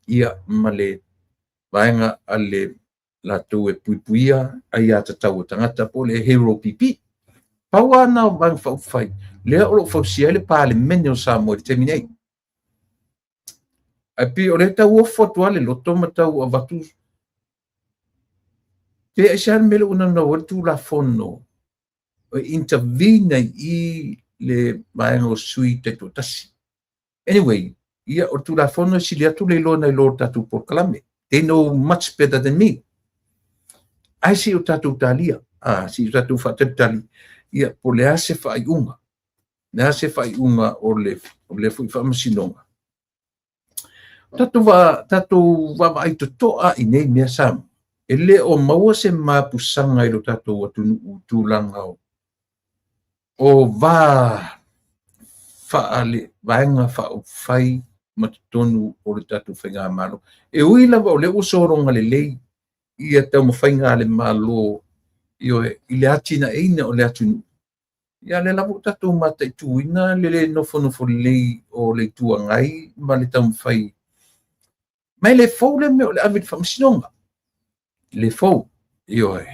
ia ma le vaega a le latou e puipuia aiatatau a tagata po o le Hero PP. Pau lava na o Vaega Faaupufai lea o lo o fausia ai le Palemene o Samoa i le taimi nei. Ae pei o lea tau ofo atu lava le loto ma tau avatu pe aisea le mea lea ua naunau ai le Tulafono e intervene ai i le vaega o sui taitoatasi. Anyway, ia o le Tulafono e sili atu le iloa nai lo le tatou polokalame. They know much better than me. Ae se i o tatou talia, se i o tatou faatalitali, ia po o le a se faaiuga. Le a se faaiuga o le foi Faamasinoga. Tatou va tatou vaavaai totoa i nei mea Samoa, e le o maua se mapusaga i lo tatou atunuu i tulaga o va faale vaega faaupufai ma totonu o le tatou faigamalo. E ui lava o lea ua sologa lelei ia taumafaiga a le Malo, ioe, i le atinaeina o le atunuu, ia lea lava ua tatou mataituina le le nofonofo lelei o le Itu Agai ma le taumafai. Ma e le fou le mea o le ave i le faamasinoga. E le fou, ioe.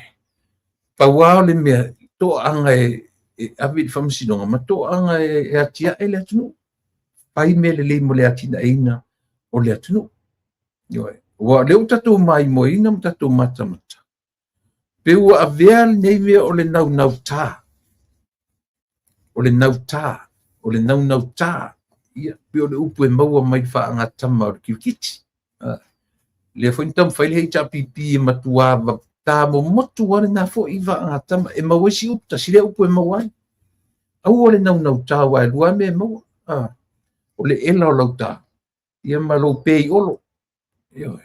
Pau lava o le mea, toaaga e ave i le faamasinoga ma toaaga e atiae le atunuu. Fai mea lelei mo le atinaeina o le atunuu. Ioe. Aua o lea ua tatou maimoaina ma tatou matamata, pe ua avea lenei mea o le naunauta, o le nauta, o le naunauta, ia, pei o le upu e maua mai le faagatama o le kirikiti. Lea foi na taumafai le HRPP e matua ta momotu lava lena foi faagatama e maua ai si upu, tasi lea upu e maua ai. Aua le naunauta aua e lua lava mea e maua. O le ela o lau ta, ia ma lou pe i olo. Ioe.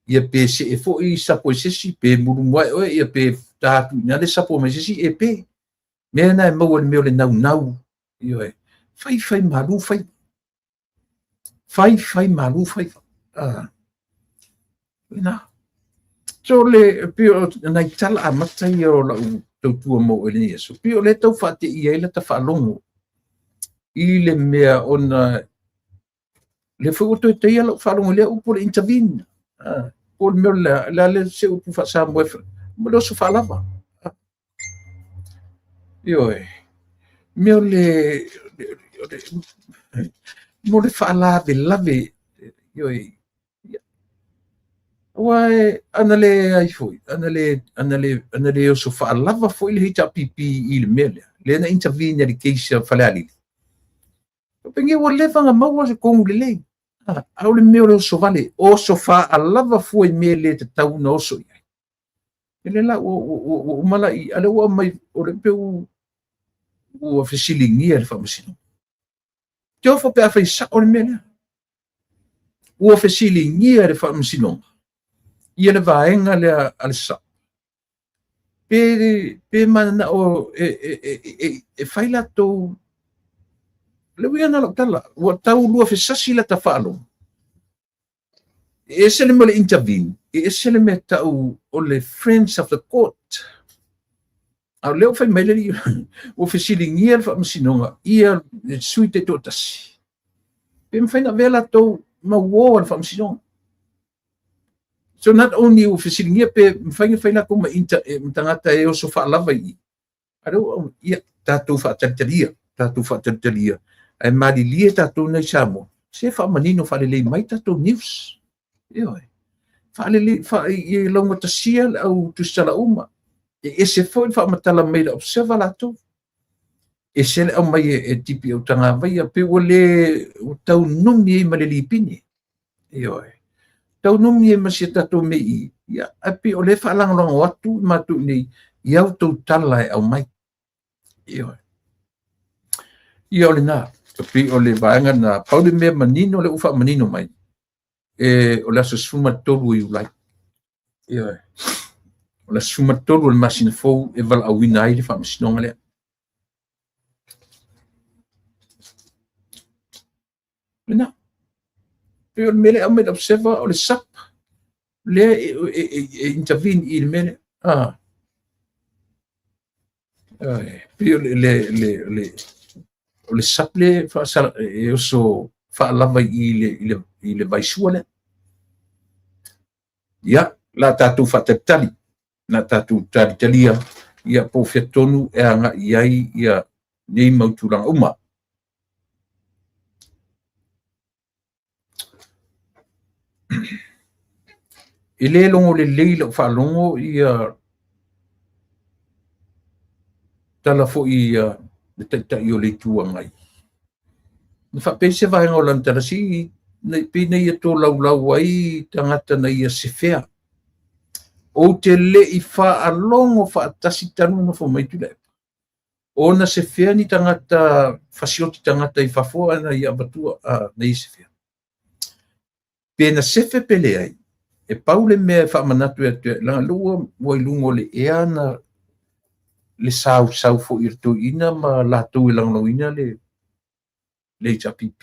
Ia pe see foi sapo i se isi, pe mulumuae oe, ia pe ta atu i ina le sapo mai se isi, e pe. Mea na e maua i le mea o le naunau. Ioe. Fai fai malu faiva. Fai fai malu faiva. Lena. So le pei o nai tala amata ia o lau tautua mo oe i lenei aso. Pei o lea e tau faateia ai lata faalogo i le mea ona lea foi ua toe taia lau faalogo i lea upu o le intervene. Po o le mea o le a le se upu faa-Samoa mo le oso faalava. Ioe. Mea o le mo le faalavelave. Ioe. Aua ana le ai foi, ana le oso faalava foi le HRPP i le mea lea, lea na intervene i le case a Falealili. Pei ua leva ona maua se tonu lelei. A o le mea o le oso vale, oso faalava fua i mea le tatau ona oso i ai. E le la ua uma la i, a lea ua aumai, o le pe ua fesiligia le faamasinoga. Te ofo pe afai sao le mea lea. Ua fesiligia le faamasinoga ia le vaega lea a le SAP. Pe mananao e fai latou le uiga na lau tala, ua tau lua fesasi lata faalogo. E ese le mea o le intervene, e ese le mea tau o le friends of the court. A o lea ua fai mai le alii, ua fesiligia le faamasinoga ia le sui taitoatasi. Pe mafai ona avea latou ma uo a le faamasinoga. So not only ua fesiligia pe mafai ona fai latou ma tagata e oso faalava i i. A lea ua, ia, tatou faatalitalia, tatou faatalitalia. Ae malilie tatou nei Samoa, se faamanino faalelei mai tatou news. Ioe. Faalelei, ia laugatasia le au tusitala uma. E ese foi le faamatala mai le Observer latou. Ese le aumai e tipi au tagavaia, pe ua le ua taunumi ai ma le lipine. Ioe. Taunumi ai ma si a tatou mea i, ia, ae pei o lea e faalagolago atu i matou i nei i au tou tala e aumai. Ioe. Ia o lena, pei o le vaega lena, pau le mea manino lea ua faamanino mai, e o le aso 13 o Iulai. Ioe. O le aso 13 o le masina fou e valaauina ai le faamasinoga lea. Lena. Pei o le mea lea e aumai le Observer o le SAP lea e intervene i le mea lea. Pei o le SAP lea e oso faalava i le vaisua lea. Ia, la tatou faatalitali, la tatou talitalia, ia po o fea tonu e agai i ai ia nei mau tulaga uma. E le logo lelei lau faalogo ia tala foi ia le Taitai o le Itu Agai. Na faapea se vaega o lana tala, si pei na ia tolaulau ai tagata na ia sefea. Ou te le i faalogo faatasi talu ona nofo mai Tuilaepa. Ona sefea ni tagata fasioti tagata i fafo na ia avatua na ia sefea. Pe na sefe pe leai, e pau le mea e faamanatu atu leaga lea ua i luga o le ea na le sausau foi o le toeaina ma latou e lagolagoina le HRPP.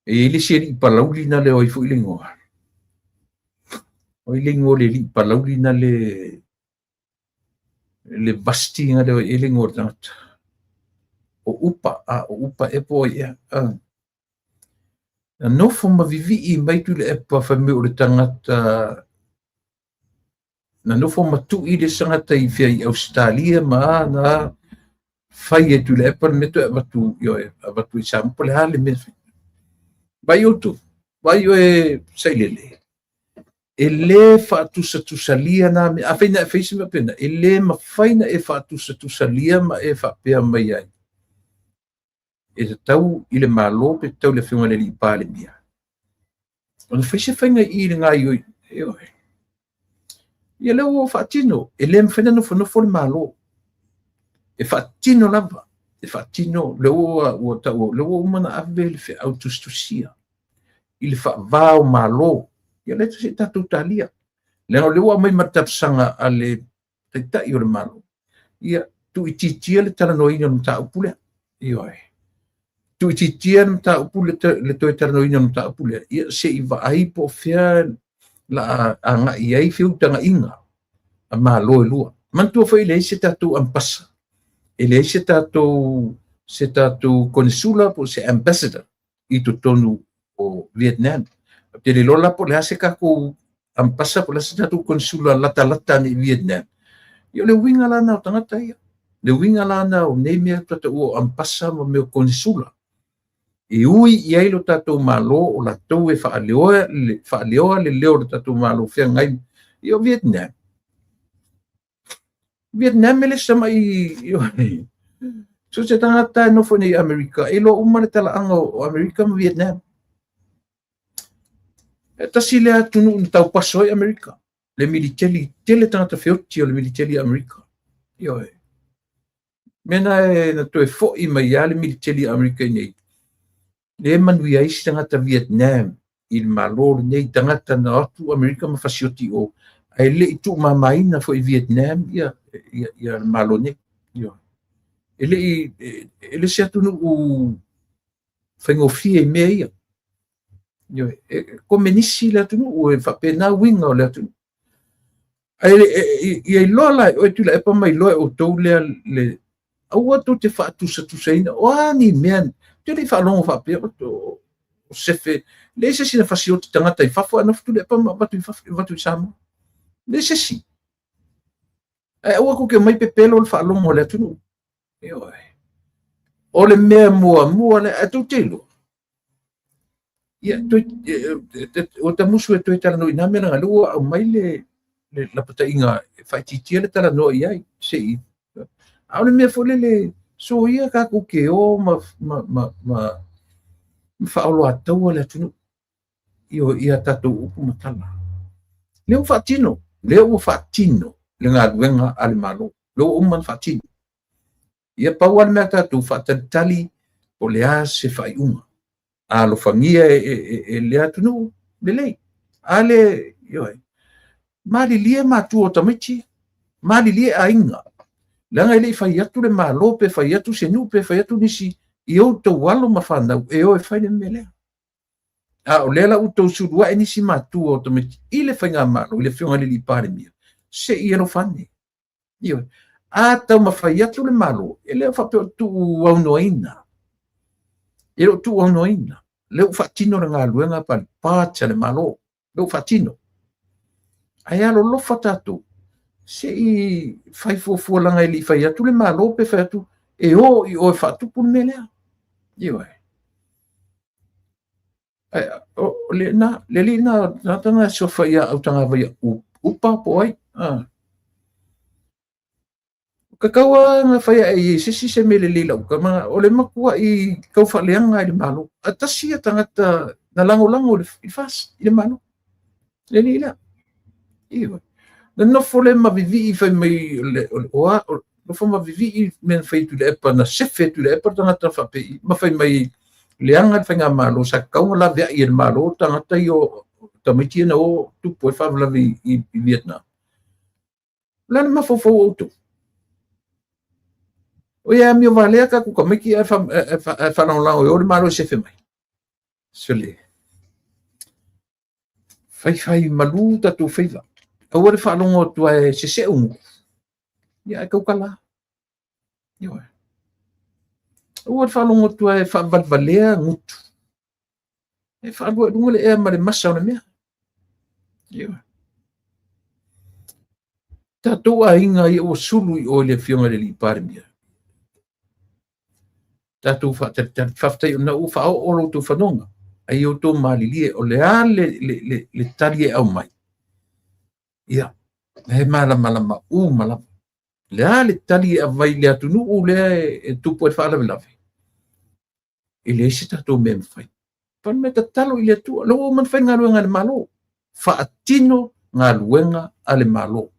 E i ai le isi alii palauli na le o ai foi le igoa. O ai le igoa o le alii palauli na le le Vasti na le o ai le igoa o le tagata. O Upa, a o Upa e po ai ea. Na nofo ma vivii mai Tuilaepa fai mai o le tagata na nofo ma tui le tagata i fea i Ausetalia ma a na fai e Tuilaepa le mea toe avatu ioe avatu i Samoa po o le a le mea fai. Vai outou, vai oe Sailele, e lē faatusatusalia na mea. Afai na e fai se mea faapena, e lē mafai ona e faatusatusalia ma e faapea mai ai e tatau i le Malo pe tatau i le Afioga i le Alii Palemia ona fai se faiga i i le gaoioiga. Ioe. Ia lea ua faatino, e lē mafai ona nofonofo le Malo. E faatino lava, e faatino, lea ua taua, lea ua uma ona ave le feau tusitusia i le faava o Malo. Ia lea se i tatou talia. Leaga o lea ua aumai ma le talosaga a le Taitai o le Malo, ia tuuitiitia le talanoaina o le mataupu lea. Ioe. Tuuitiitia le mataupu le toe talanoaina o le mataupu lea, ia se i vaai po o fea la a agai i ai feutagaiga a Malo e lua. Manatua foi e leai se tatou ambasa, e leai se tatou konesula po o se ambassador i totonu o Vietnam. Ou te le iloa la po o le a se tatou ambasa po o le a se tatou konesula latalata ane i Vietnam. Ia o le uiga la lena o tagata ia. Le uiga la lena o nei mea taua o ambasa ma mea o konesula. E ui i ai lo tatou Malo o latou e faaleoa le leo o le tatou Malo feagai. Ia o Vietnam. Vietnam e le se tamai. So se tagata e nofo nei i Amerika, e iloa uma le talaaga o Amerika ma Vietnam. E tasi lea atunuu na taupaso ai Amerika. Le militeli, tele tagata feoti o le militeli a Amerika. Ioe. Mea na e na toe foi mai lava le militeli a Amerika i nei. Le manuia ai isi tagata Vietnam i le Malo lenei, tagata na o atu Amerika ma fasioti o, ae le i tuumamaina foi i Vietnam ia le Malo nei. Ioe. E le i e le se atunuu faigofie i mea ia. Ioe. E komenisi le atunuu, e faapena uiga o le atunuu. Ae ia iloa la e oe Tuilaepa ma iloa e outou lea le aua tou te faatusatusaina o a ni mea te le i faalogo faapea o sefe leai se isi na fasioti tagata i fafo ae nofo Tuilaepa ma avatu i fafo avatu i Samoa. Leai se isi. Ae aua tou te omai pepelo le faalogo a le atunuu. Ioe. O le mea muamua lea, ae tou te iloa. Ia, toe, ua tamusu e toe talanoa i nā mea leaga lea ua aumai le lapataiga e faaitiitia le talanoa i ai. Se i, a o le mea foi lele, soia tatou te o ma faaoloataua le atunuu i a tatou upu ma tala. Lea ua faatino, lea ua faatino le galuega a le Malo. Lea ua uma ona faatino. Ia pau lava le mea a tatou faatalitali po o le a se faaiuga. A alofagia e le atunuu, lelei. A le, ioe, malilie matua o tamaiti, malilie aiga. Leaga e le i fai atu le Malo pe fai atu se nuu pe fai atu nisi i outou alo ma fanau e o e fai le mea lea. A o lea la ua outou sulu ae nisi matua o tamaiti i le faigamalo, i le Afioga i le Alii Palemia, se i alofa ane. Ioe. A taumafai atu le Malo, e le o faapea o tuuaunoaina. E le o tuuaunoaina. Lea ua faatino le galuega pa le part a le Malo. Lea ua faatino. Ae alolofa tatou, se i fai fuafua leaga e le i fai atu le Malo pe fai atu e o i o e faatupu le mea lea. Ioe. Ae o le na le alii na tagata na suafa ia Autagavaia Upa po o ai. Ah. Tatau lava ona fai ae i ai se isi se mea lelei i lau tama, o le matuai tau faaleaga i le Malo. A tasi ia tagata na lagolago i le FAST i le Malo. Le alii lea. Ioe. Na nofo lea ma vivii fai mai o a, nofo ma vivii mea na fai e Tuilaepa, na sefe e Tuilaepa le tagata faapei ma fai mai. Leaga le faigamalo, sa tatau ona laveai e le Malo tagata ia o tamaiti ia na o tupu ai faalavelave i Vietnam. O le a le mafaufau o outou? O ia amio valea tatou tamaiti ae faalagolago e o le Malo e sefe mai. Sole. Faifai malu tatou faiva. Aua le faalogo atu e seseu gutu. Ia ae tautala. Ioe. Aua le faalogo atu e faavalevalea gutu. E faalua i luga le ea ma le masa o le mea. Ioe. Tatou aiga ia ua sulu i o i le Afioga i le Alii Palemia. Tatou faatalitali. Faafetai ona ua faaoo lo outou fanoga. Ai ia outou malilie, o le a le tali e aumai. Ia, e malamalama uma lava. Le a le tali e avai le atunuu lea e tupu ai le faalavelave, e leai se tatou mea e mafai. Pau le mea, tatalo i le Atua. Lea ua uma ona fai galuega a le Malo. Faatino galuega a le Malo.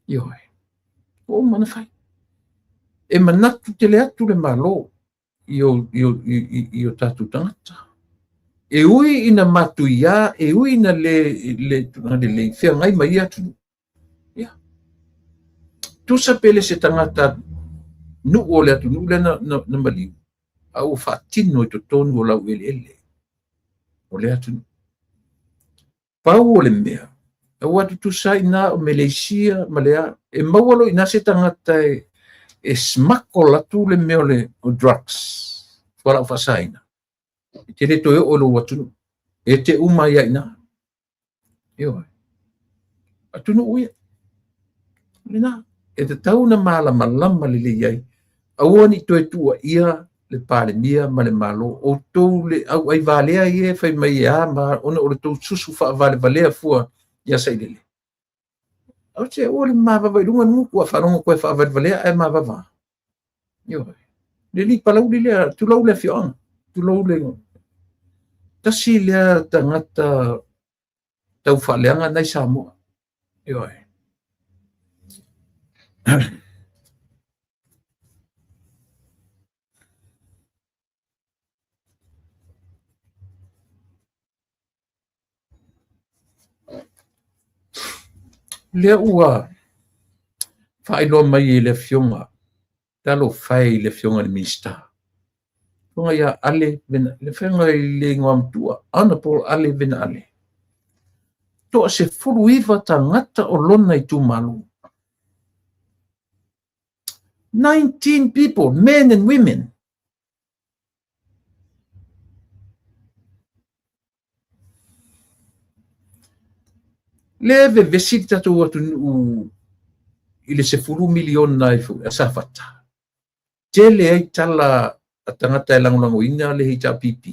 Ioe. Ua uma ona fai. E manatu tele atu le Malo i o tatou tagata. E ui ina matuia, e ui ina le tulaga lelei, feagai ma ia atunuu. Ia. Tusa pe le se tagata nuu o le atunuu lea na maliu, a ua faatino i totonu o laueleele o le atunuu. Pau o le mea, aua tutusa ai na o Meleisia ma le a, e maua loa i ina se tagata e smuggle atu le mea o le drugs, fualaau faasaina, e te le toe oo i lou atunuu, e te uma ai lava i ina. Ioe. Atunuu ia. Lena, e tatau ona malamalama lelei ai, aua ne i toe tuuaia le Palemia ma le Malo, outou le auai valea ia e fai mai e a ma a, ona o le tou susu faavalevalea fua ia Sailele. Au se aua le mavava i luga le gutu, a faalogo atu e faavalevalea ae mavava. Ioe. Le alii Palauli lea, tulou le afioaga, tulou le... Tasi lea tagata tau faaleaga nai Samoa. Ioe. Lea ua faailoa mai e le Afioga, talofa e i le Afioga i le Minisita, Afioga ia Ale, le Afioga i le Igoamatua, Honorable Ale Vena Ale, toa 19 tagata o lona itumalo. 19 people, men and women. Lea e vevesi le tatou atunuu i le 10 miliona a Safata. Tele ai tala a tagata e lagolagoina le HRPP.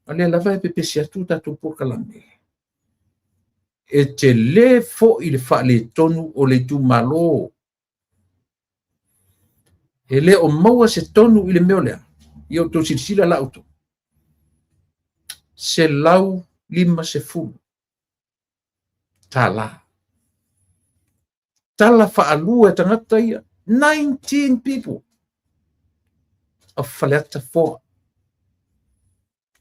A lea lava e pepesi atu tatou polokalame. E tele foi le faaletonu o le itumalo. E le o maua se tonu i le mea o lea. Ia outou silasila la outou. $150 tala. Tala faalua e tagata ia. 19 people of Faleata 4.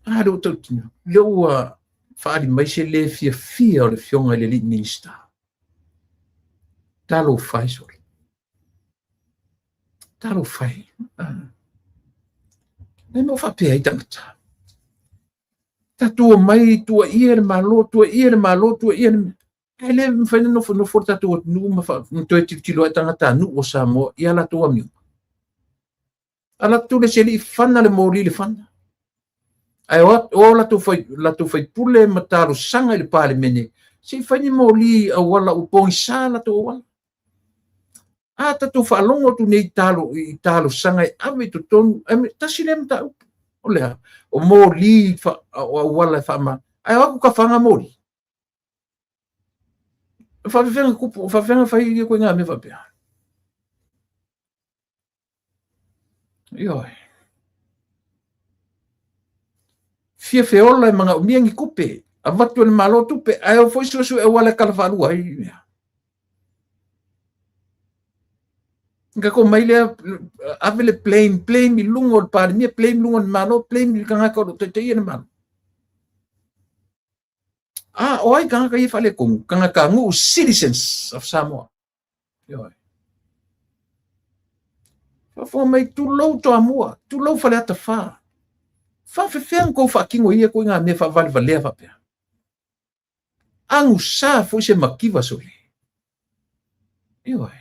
A, lea ua tautino. Lea ua faaali mai se le fiafia o le Afioga i le Alii Minisita. Talofa e sole. Talofa e. Nai mea o faapea ai tagata. Tatou omai tuuaia le Malo, tuuaia le Malo, tuuaia le... Ae le mafai ona nofonofo le tatou atunuu ma toe tilotilo ai tagatanuu o Samoa i a latou amioga. Alu atu le isi alii fana le moli i le fana. Ae o latou faipule ma talosaga i le Palemene, se i fai ni moli i auala ua pogisa latou auala. A tatou faalogo atu nei i talosaga e ave i totonu, tasi lea mataupu. O le a? O moli o auala e faama. Ae o atu tafaga moli. Faafefea kupu, faafefea fai ia koe ngā mea faapea. Ioe. Fia feola e manaomia ni tupe, avatu e le Malo tupe, ae o foi suesue auala e tala faalua ai mea. Ka ko mai lea ave le blame, blame i luga o le Palemia, blame i luga o le Malo, blame i le tagata o lo o taitaia le Malo. A o ai tagata ia faaletonu? Tagatanuu, citizens of Samoa. Ioe. Faafofoga mai, tulou Toamua, tulou Faleata 4. Faafefea ona tou faatino ia ituaiga mea faavalevalea faapea? Agusa foi se mativa sole. Ioe.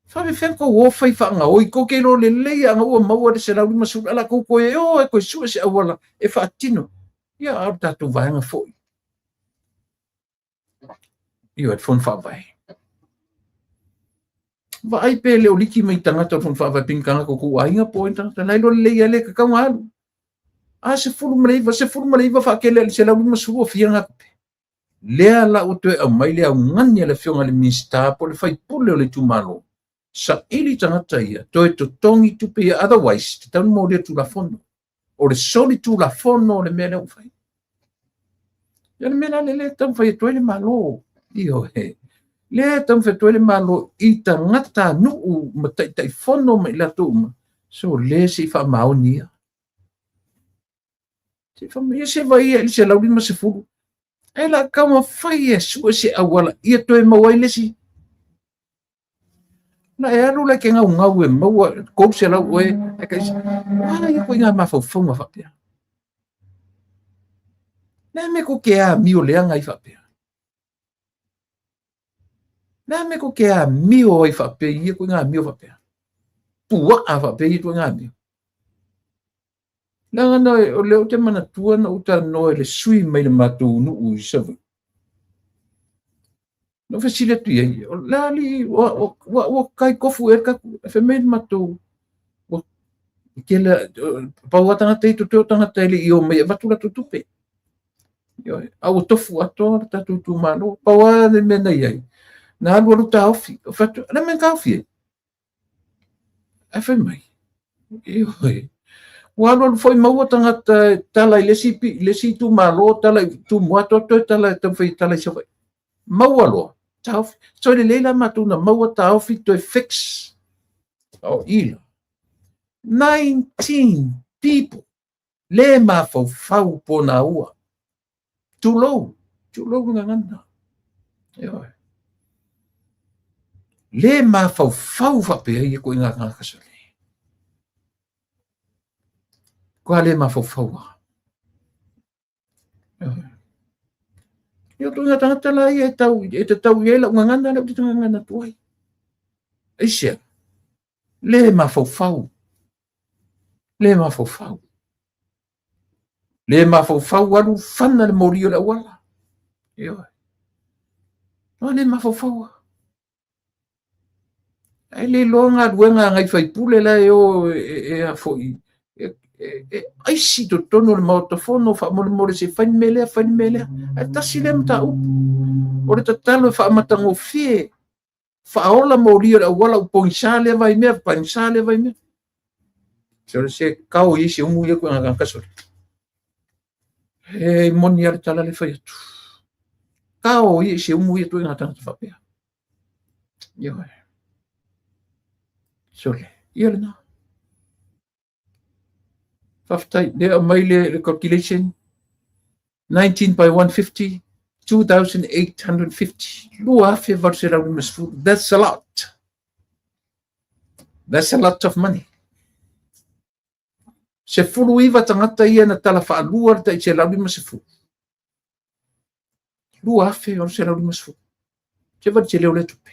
Faafefea ona tou o fai faagaoi, tou te iloa lelei ana ua maua le 150, a la tou toe o e toe sue se auala e faatino. Ia, a o le tatou vaega foi. Ioe, le Fono Faavae. Vaai pe le o liki mai tagata o le Fono Faavae pe ni tagata o tou aiga po o ai tagata. La iloa lelei lava le tatau ona alu. A 19, 19 faatele i le 150 ua fia na tupe. Lea la ua toe aumai le augani a le afioga i le Minisita po o le faipule o le itumalo, saili tagata ia, toe totogi tupe ia, otherwise, tatau ona molia le Tulafono. O le soli Tulafono o le mea lea ua fai. Ia le mea la lea e taumafai atu ai le Malo, ioe, lea e taumafai atu ai le Malo i tagatanuu ma taitaifono ma i latou uma, so le se i faamaoni ia. Se i faamaoni ia se vai ia i le 150, ae la taumafai e sue se auala ia toe maua ai le isi. Na e alu la e te gaugau e maua 300 oe, ae kai a ia ituaiga mafaufauga faapea. Le a mea tou te amio leaga ai faapea? Le a mea tou te amio ai faapea i ia ituaiga amio faapea? Puaa faapea ia ituaiga amio. Leaga na, o lea ou te manatua na ou talanoa i le sui mai le matou nuu i Savaii. Na ou fesili atu i ai, o le a alii, ua tai tofu ea le tatou, e fai mai le matou, ua tele, pau lava tagata ia totoe o tagata e le i omai e avatu latou tupe. Ioe, a ua tofu atoa le tatou itumalo. Pau lava le mea na i ai, na alu alu taofi. Ou fai atu, o le a le mea na taofi ai? Ae fai mai, ioe, ua alu alu foi maua tagata e tala i le isi, le isi itumalo, tala i Tumua, atu toe tala e taumafai e tala i Savaii. Maua loa, taofi. So lelei la matou na maua taofi toe fix. O i la. 19 people le mafaufau po na ua. Tulou, tulou le gagana. Ioe. Le mafaufau faapea ia ituaiga tagata sole. Kua le mafaufau lava. Ioe. Ia ituaiga tagata la ia e tau, e tatau i ai lau gagana lea ou te gagana atu ai. Aisea? Le mafaufau. Le mafaufau. Le mafaufau alu fana le moli o le auala. Ioe. No le mafaufau. Ae le iloa galuega a nai faipule la e o e a foi e aisi totonu o le Maota Fono faamolemole se i fai le mea lea, fai le mea lea. Ae tasi lea mataupu. O le tatalo e faamatagofie faaola moli o le auala ua pogisa lea vaimea, pogisa lea vaimea. Se o le se kao i se umu ia koe ngā kasore. E moni a le tala le fai atu. Kao i se umu ia koe ngā tangata whapea. Ioe. Sole, ia le nā. Faafetai, lea aumai le, le calculation, 19 by 150, 2,850, 2,850. That's a lot. That's a lot of money. 19 tagata ia na tala faalua le tai 150. 2,850. Se vali tele o lea tupe.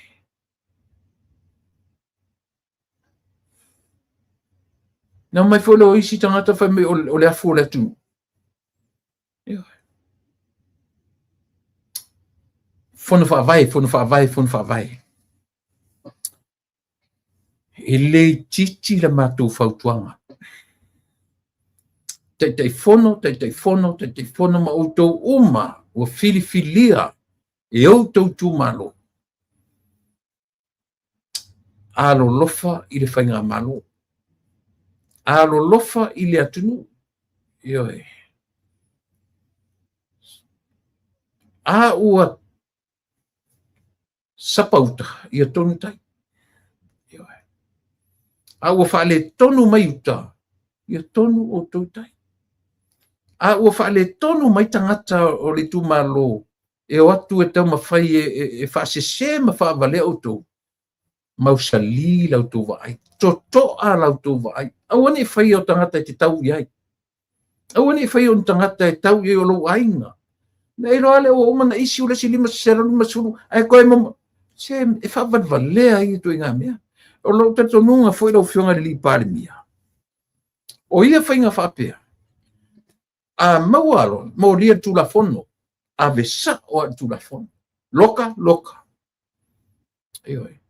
Na mai foi lea o isi tagata fai mai o le afu o le atunuu. Ioe. Fono faavae, fono faavae, fono faavae. E le itiiti la matou fautuaga. Taitaifono, Taitaifono, Taitaifono ma outou uma ua filifilia e outou itumalo. Alolofa i le faigamalo. Alolofa i le atunuu. Ioe. A ua sapa uta, ia tonu tai. A ua faaletonu mai uta, ia tonu outou i tai. A ua faaletonu mai tagata o le itumalo e o atu e taumafai e faasese ma faavalea outou, mausali la outou vaai, totoa la outou vaai. Aua ne i faia o tagata e te tau i ai. Aua ne i faia o ni tagata e tau i ai o lou aiga. Na iloa lea ua uma na issue le isi 550, ae toe mama. Se e faavalevalea ia ituaiga mea. O lou talitonuga foi lau Afioga i le Palemia, o ia faiga faapea, a maua loa, molia le Tulafono, ave sao lava i le Tulafono. Loka, loka. Ioe.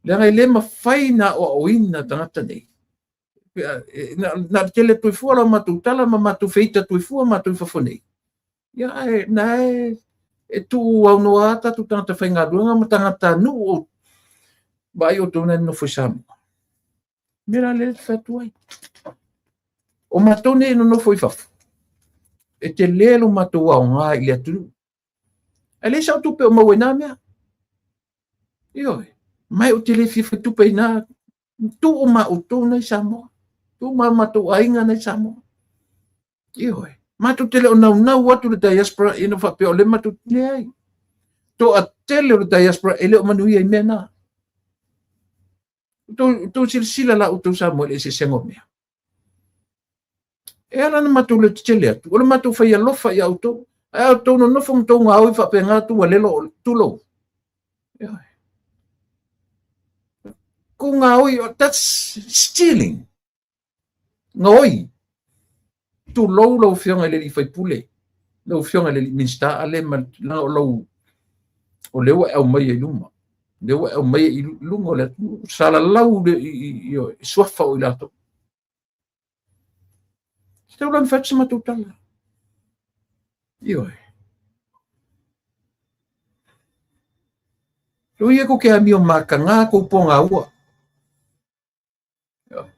Leaga e le mafai na aoaoina tagata nei. Na o le tele atu ai fua la matou tala ma matou feita atu ai fua matou i fafo nei. Ia, ae na e tuu aunoa lava tatou tagata faigaluega ma tagata nuu o vaai outou na nonofo i Samoa. Mea la lea e fai atu ai. O matou nei e nonofo i fafo, e tele lo matou aoga i le atunuu. Ae leai sau tupe o maua i na mea. Ioe, mai ou te le fia fai tupe i na. Tuu ma outou na i Samoa. Tuu ma matou aiga na i Samoa. Ioe, matou te le o naunau atu le diaspora ina faapea o le matou leai. Toa tele o le diaspora e le o manuia i mea na. Outou silasila la outou Samoa i le eseesega o mea. E ala ona matou leotetele atu, o le matou fai alofa ia outou. Ae outou nonofo ma outou gaoi faapena atu ua lelo tulou. Ioe. Kou gaoi, that's stealing. Gaoi. Tulou lau Afioga i le alii faipule, lau Afioga i le alii Minisita, a le ma leaga o lau, o lea ua e aumaia i luma. O lea ua e aumaia i luga o le atunuu, salalau i suafa o i latou. Se tau la ona fai atu se matou tala. Ioe. Lou ia kou te amio mataga kou pogaua. Ioe.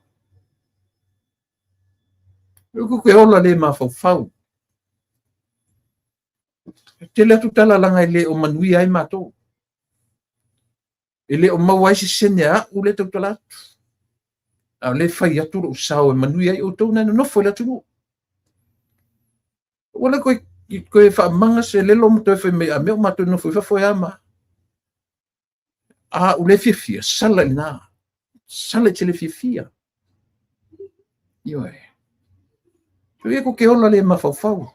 Lou kou te ola le mafaufau. E tele atu tala laga e le o manuia ai matou. E le o maua ai se sene a a'u lea e tautala atu, a o lea e fai atu lou sao e manuia ai outou na e nonofo i le atunuu. Ua le toe faamaga se lelo ma toe fai mai a mea o matou nonofo i fafo e a ma. A a'u lea e fiafia, sala i lena. Sala i te le fiafia. Ioe. Soia kou te ola le mafaufau.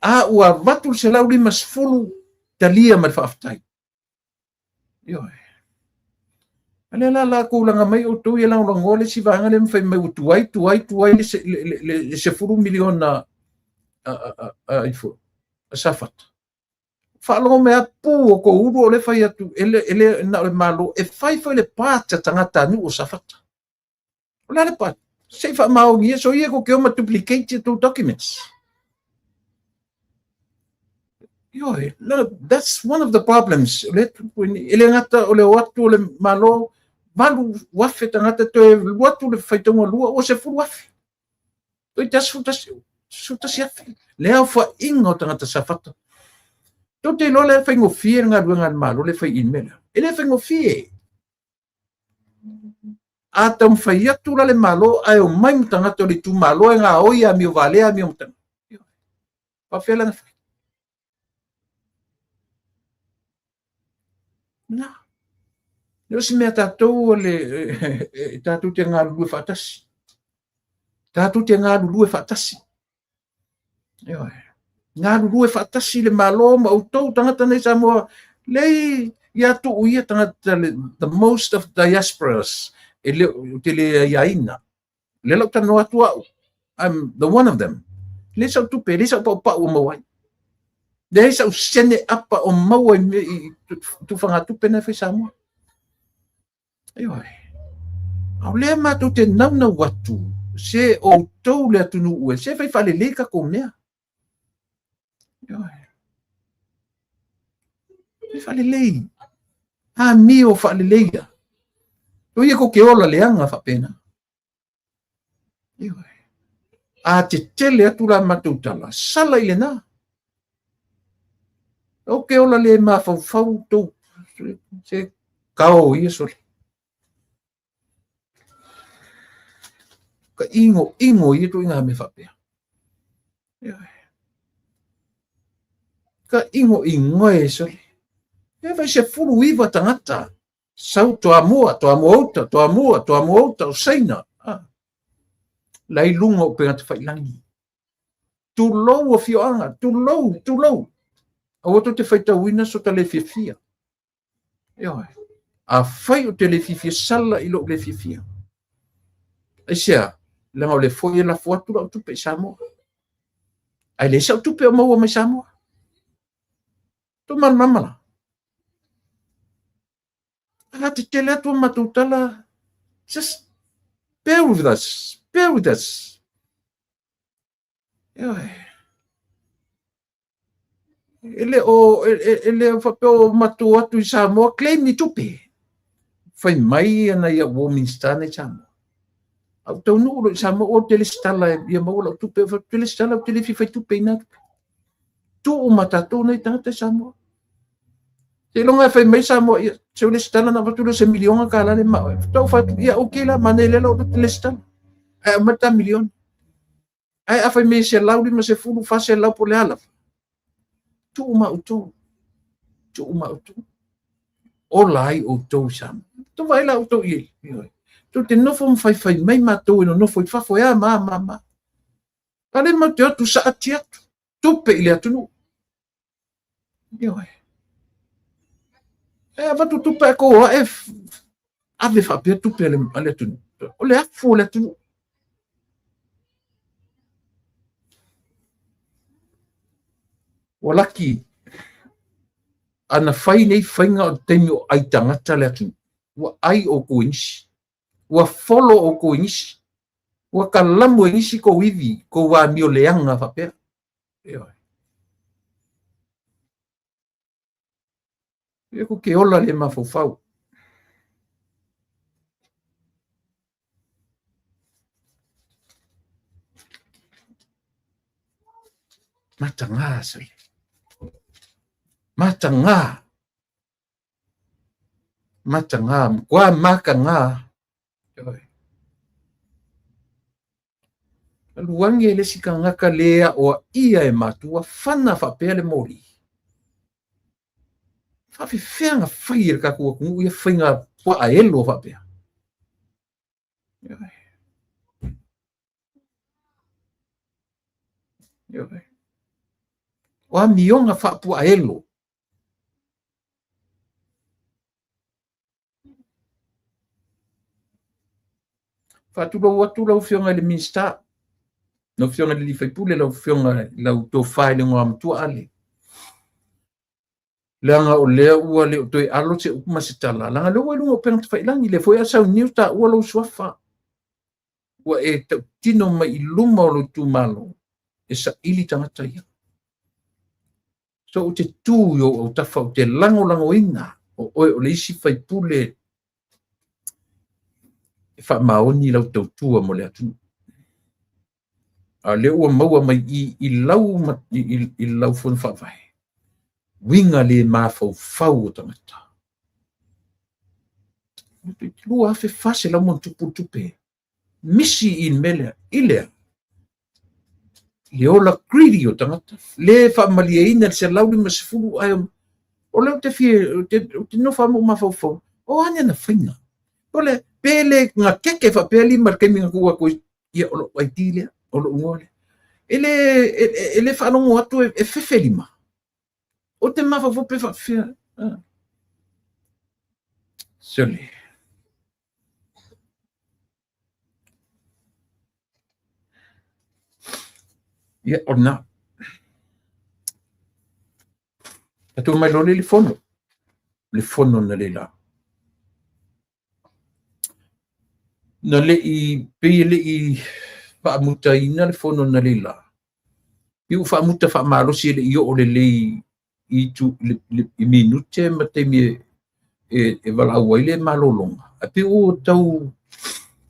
A ua avatu le 150 talia ma le faafetai. Ioe. A lea la la kou laga mai outou ia lagolagoa le isi vaega lea ma fai mai ua tuai, tuai, tuai le 10 miliona a ifo, a Safata. Faalogo mai a pu o kou ulu o le fai atu, e le na o le Malo, e fai foi le part a tagata nuu o Safata. O le a le part? Se i faamaoni ia, so ia kou te o ma duplicate ia tou documents. Ioe, no, that's one of the problems. O le tupu e le gata o le o atu o le Malo, 8,000 tagata toe alu atu le faitauga lua, ua 10,000. Toe te 11,000. Le aofaiga o tagata Safata. Tou te iloa le faigofie le galuega a le Malo le fai i le mea lea. E le faigofie. A taumafai atu la le Malo ae omai ma tagata o le itumalo e gaoi amio valea amio matagi. Faafefea la ona fai? Na. Le o se mea tatou o le tatou te galulue faatasi. Tatou te galulue faatasi. Ioe. Galulue faatasi le Malo ma outou tagata nei Samoa. Lei ia tuu ia tagata le, the most of diasporas e le, te le aiaina. Le lau talanoa atu au. I'm the one of them. Le sau tupe, le sau paupau o maua ai. Leai sau sene apa o maua i tufagatupe na e fai Samoa. Ioe. A o lea matou te naunau atu, se outou le atunuu e, se fai faalelei tatou mea. Ioe. Fai faalelei. Amio faaleleia. O ia kou te ola leaga faapena. Ioe. A tetele atu la matou tala, sala i lena. O ke ola le mafaufau tou se kao ia sole. Ka ʻigoʻigo ia ituaiga mea faapea. Ka ʻigoʻigo e sole. E fai 19 tagata sau Toamua, Toamua uta, Toamua, Toamua uta o Saina. Ah. La i luga o upega tafailagi. Tulou afioaga, tulou, tulou. Aua tou te faitauina so ta le fiafia. Ioe. Afai ou te le fiafia, sala i lou le fiafia. Aisea, leaga o lea foi e lafo atu lau tupe i Samoa. Ae leai sau tupe o maua mai Samoa. Tou malamalama la? A tetele atu a matou tala, just bear with us, bear with us. Ioe. E le o, e le o faapea o matou atu i Samoa, claim ni tupe. Fai mai ana ia ua Minista nei Samoa. A ou taunuu loa i Samoa, ua ou te lesitala ia maua lau tupe, ou te lesitala ou te le fia fai tupe i na tupe. Tuu ma tatou nei tagata i Samoa. Seiloga e fai mai Samoa, ia, se o lesitala na avatu lea o se miliona tala le ma oe. Tau fai atu, ia, okay la, manaia lea la ou te lesitala. Ae aumai ta miliona. Ae a fai mai e 150, 400 po o le a lava, tuu ma outou, tuu ma outou. Ola ai outou i Samoa. Tou vaai la outou i ai. Tou te nofo ma faifai mai matou e nonofo i fafo e a ma a ma ma. A le matou te o atu saati atu, tupe i le atunuu. Ioe. E avatu tupe ae kou ae ave faapea tupe a le atunuu. O le afu o le atunuu. Ua laki ana fai nei faiga o le taimi o ai tagata le atunuu. Ua ai outou e nisi. Ua folo outou e nisi. Ua kalamu e nisi kou ivi, kou amio leaga faapea. Ioe. Ia ku ke ola le mafaufau. Matagā sole. Matagā. Matagā. Kua makagā. Ioe. Alu age le isi kangaka le aʻoaʻia e matua, fana faapea le moli. Faafefea na fai e le tatou atunuu ia faiga puaaelo faapea. Ioe. Ioe. O amioga faapuaaelo. Faatulou atu lau Afioga i le Minisita, lau Afioga i le sui usufono, lau Afioga i lau tofa i le Igoamatua Ale. Leaga o lea ua le o toe alo se upu ma se tala, leaga o lea ua i luga o upega tafailagi, lea foi a saunia taua lou suafa. Ua e tautino mai i luma o lou itumalo e saili tagata ia. So ou te tu i ou autafa, ou te lagolagoina o oe o le isi faipule e faamaoni lau tautua mo le atunuu. A o lea ua maua mai i i lau, i lau fono faavae, uiga le mafaufau o tagata. 2400 ma ona tupu le tupe misi i le mea lea, i lea, le ola greedy o tagata, le faamalieina le 150, ae o lea ou te fia, ou te, ou te nofo lava ma ou mafaufau, o a ni ana faiga? O le, pe le gakeke faapea lima i le taimi na tuu atu ai, ia o lou ID lea, o lou igoa lea. E le, e, e le faalogo atu e, e fefe lima. Ou te mafaufau pe faapefea. Ah. Sole. Ia, o lena. Tatou mai loa lea i le fono. Le fono analeila. Na le i, pei e le i faamutaina le fono analeila. Pei ua faamuta faamalosi e le i oo lelei i, tu, i, le, i minute ma taimi e, e, e valaau ai le malologa. Ae pei ua tau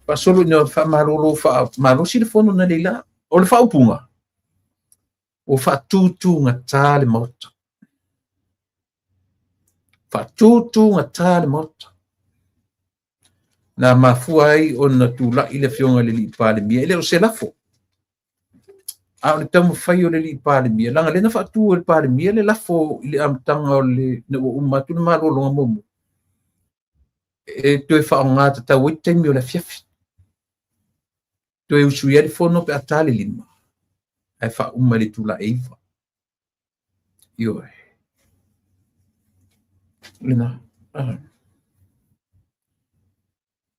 faasolo ina faamalolo faamalosi le fono analeila. O le faaupuga, ua faatutugata le Maota. Faatutugata le Maota. Na mafua ai ona tulai le Afioga i le Alii Palemia, e le o se lafo, a o le taumafai o le Alii Palemia, leaga lea na faatu e le Palemia le lafo i le amataga o le, ina ua uma atu le malologa muamua, e toe faaaoga tatau ai taimi o le afiafi. Toe usuia ai le fono pe a ta le 5, ae faauma i le itula e 9. Ioe. Lena.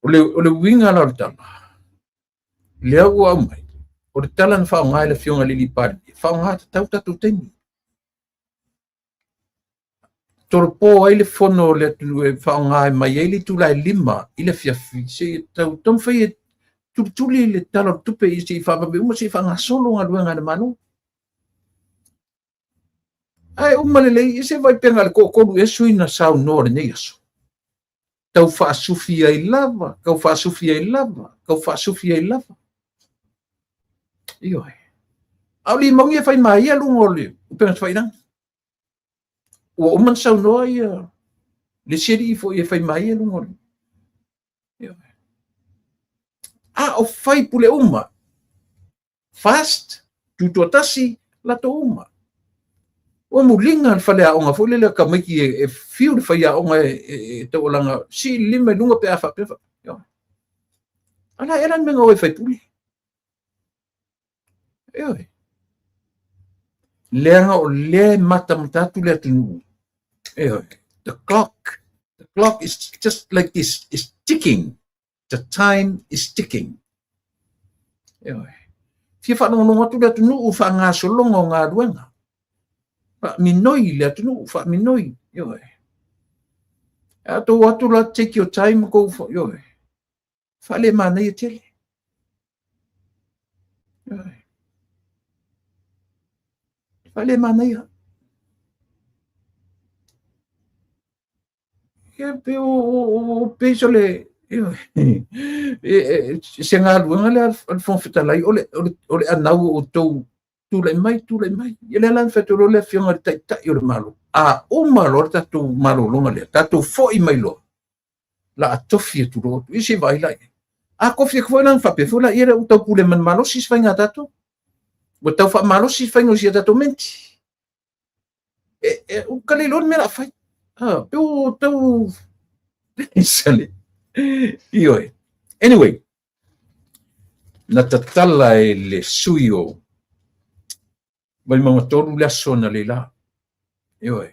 O le uiga la o le tala, lea ua aumai, o le tala na faaaoga e le Afioga i le Alii Palemia, faaaoga tatau tatou taimi. Tolopo ai le fono o le atunuu e faaaoga mai ai le itula e 5 i le afiafi, seia tau taumafai e tulituli le Tala o le Tupe seia faavave uma, seia faagasolo galuega a le Malo. Ae uma lelei, e se vaai pe na o le toatolu ea sui na saunoa lenei aso. Tau faasufi ai lava, tau faasufi ai lava, tau faasufi ai lava. Ioe. A o limaugi e fai maia luga o le upega tafailagi. Ua uma na saunoa ia le isi alii foi e fai maia luga o le... Ioe. A o faipule uma, fast, tutoatasi, latou uma. Ua muliga le faleaoga foi lele a tamaiti e fiu le faiaoga e taualaga sii le lima i luga pe a faapea. A la e la le mea na o e faipule. Ioe. Leaga o lea e matamata atu le atunuu. Ioe. The clock is just like this, it's ticking. The time is ticking. Ioe. Fia faalogologo atu le atunuu faagasologa o galuega. Faaminoi le atunuu, faaminoi. Ioe. A tou atu la, take your time, go for, ioe. Faale manaia tele. Ioe. Faale manaia. Ia pe o pei o le se galuega lea a le Fofoga Fetalai, o le anau o outou tulai mai, tulai mai. Ia lea la na fai atu loa le Afioga i le Taitai o le Malo. A uma loa le tatou malologa lea, tatou foi mai loa, la a tofi atu loa atu. Ia se i vaai la i ai. A tofi atu foi la na faapea foi la ia lea ua tau pule ma le malosi se faiga a tatou. Ua tau faamalosi se faiga o si a tatou menti. E ua le iloa le mea o le a fai. Pe ua tau... Sale. Ioe. Anyway, na tatala e le sui o Vaimauga 3 le aso na leila. Ioe.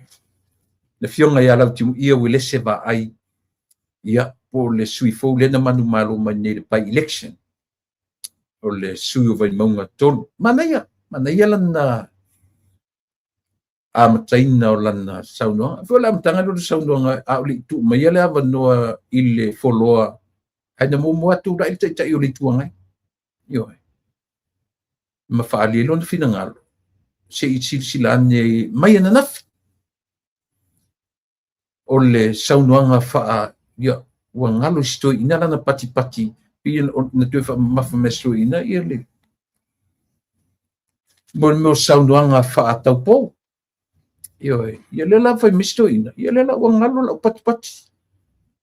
Le afioga ia Lautimuia Uelese Vaai, ia, po o le sui fou lea na manumalo mai nei le by election. O le sui o Vaimauga 3. Manaia, manaia lana amataina o lana saunoaga. Foi o le amataga lea o le saunoaga, a o le i tuu maia le avanoa i le foloa, ae na muamua atu tulai le Taitai o le Itu Agai. Ioe. Ma faaalia ai lona finagalo, se i silasila ane mai ananafi. O le saunoaga faa, ia, ua galo i si toeaina lana patipati, pei na toe faamamafa mai e si toeaina, ia le mo le mea o saunoaga faataupou. Ioe, ia lea la fai mai si toeaina, ia lea la ua galo lau patipati.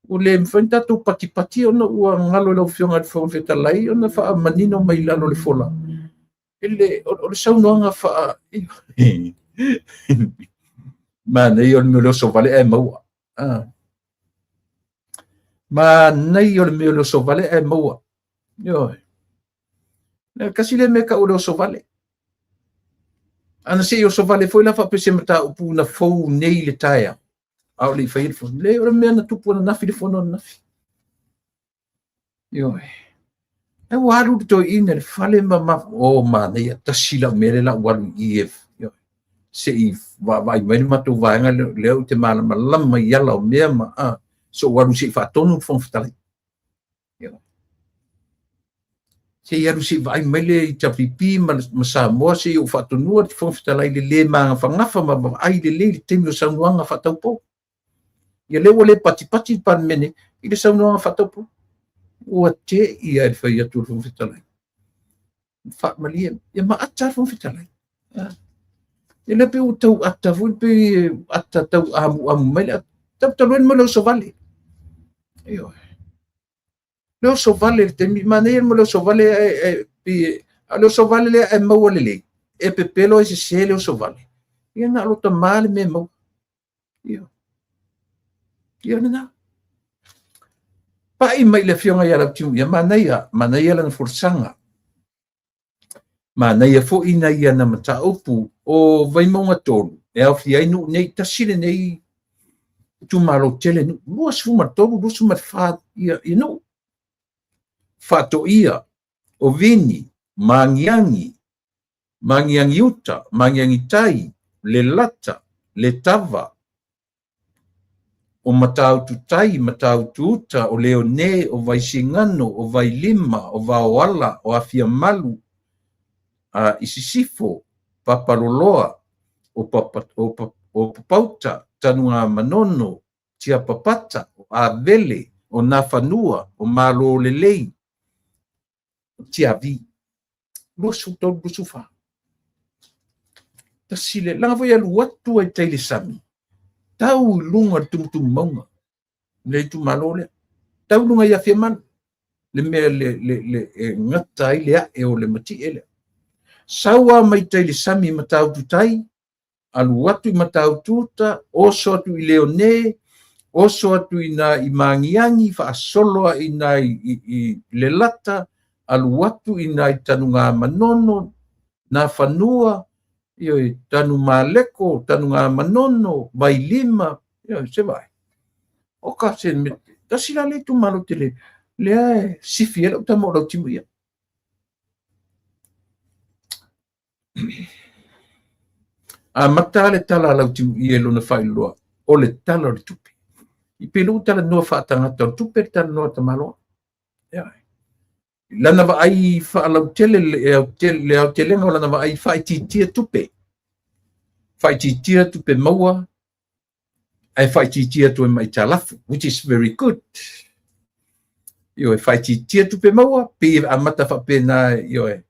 Ua le mafai ona tatou patipati ona ua galo i lau Afioga i le Fofoga Fetalai ona faamanino mai i lalo o le fola. O le saunoaga faa... Manaia o le mea o le oso vale ae maua. Manaia o le mea o le oso vale ae maua. Ioe. Kasi lea mea tau o le oso vale. Ana se i oso vale foi la faapea se mataupu na fou nei i le taeao, a o le i faia le fono. Le, o le mea na tupu ananafi le fono ananafi. Ioe. Ai ua alu le toeaina i le fale ma ma o manaia tasi lau mea lea la ua alu i i e. Ioe. Se i vaavaai mai le matou vaega lea ou te malamalama i ala o mea ma a so ou alu se i faatonu le Fofoga Fetalai. Ioe. Se i alu se i vaai mai le HRPP ma Samoa se i ou faatonua le Fofoga Fetalai le le magafagafa ma vaai lelei le taimi o saunoaga faataupou. Ia lea ua le patipati le Palemene i le saunoaga faataupou. Ua te i ai le fai atu o le Fofoga Fetalai. Faamalie, ia ma ata le Fofoga Fetalai. Ia lea pe ua tau ata foi pe ata tau amuamu mai le ata. Tau talu ai le mea o le oso vale. Ioe. Le oso vale i le taimi, manaia le mea o le oso vale ae, ae, pei, a o le oso vale lea ae maua lelei, e pepelo ai sese le oso vale. Ia na o lota ma le mea e maua. Ia. Ia lena. Pai mai le afioga ia Lautimuia, ia manaia, manaia lana folasaga. Manaia foi nai ana mataupu o Vaimauga 3 e aofia ai nuu nei, tasi lenei itumalo tele nuu, 23, 24 ia, ia nuu. Faatoia, o Vini, Magiagi, Magiagiuta, Magiagitai, Lelata, Letava, o Matautu-tai, Matautu-uta, o Leone, o Vaisigano, o Vailima, o Vaoala, o Afiamalu, a i Sisifo, Papaloloa, o, Papa, o, pa, o Papauta, Tanugamanono, Tiapapata, o Avele, o Nafanua, o Malolelei, o Tiavi. 23, 24. Tasi le, langa foi alu atu ai tai le sami, tau i luga o le tumutumu mauga, le itumalo lea, tau i luga i Afiamalu, le mea le, le, le, e gata ai le ae o le matie lea. Sau a mai tai le sami Matautu tai, alu atu i Matautu-uta, oso atu i Leone, oso atu i nā i Magiagi, faasolo ai i nā i, i, i Lelata, alu atu i nā i Tanugamanono, Nafanua, ioe, Tanumaleko, Tanugamanono, Vailima, ioe, se vaai. O ka se me, tasi la le itumalo tele, lea e sifi ai lau tama o Lautimuia. Amata le tala a Lautimuia i lona faailoa, o le tala o le tupe. I pei lou talanoa faatagata o le tupe le talanoa a tamaloa. Ia. Lana vaai faalautele le aotelega o lana vaai faaitiitia tupe. Faaitiitia tupe maua ae faaitiitia atu ai ma aitalafu, which is very good. Ioe, faaitiitia tupe maua, pei e amata faapena, ioe,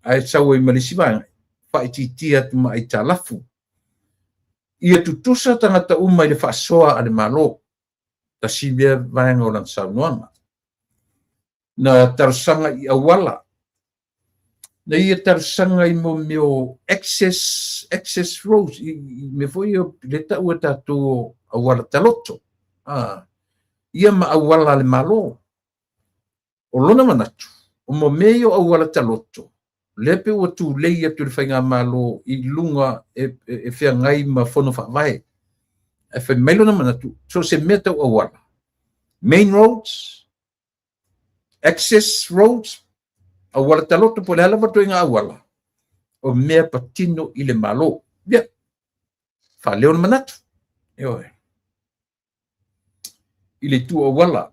ae sau ai ma le isi vaega, faaitiitia atu ma aitalafu. Ia tutusa tagata uma i le faasoa a le Malo. Tasi lea vaega o lana saunoaga. Na talosaga i auala, na ia talosaga i mo mea o access, access roads, i, i mea foi ia le tau e tatou o auala taloto, ah, ia ma auala a le Malo. O lona manatu, o mo mea ia o auala taloto, lea pe ua tulei atu le Faigamalo i luga e, e, e feagai ma fono faavae. Ae fai mai lona manatu, so o se mea tau auala, main roads, access roads, auala taloto po o le a lava ituaiga auala, o mea patino i le Malo. Ia, faaleo le manatu. Ioe. I le itu auala,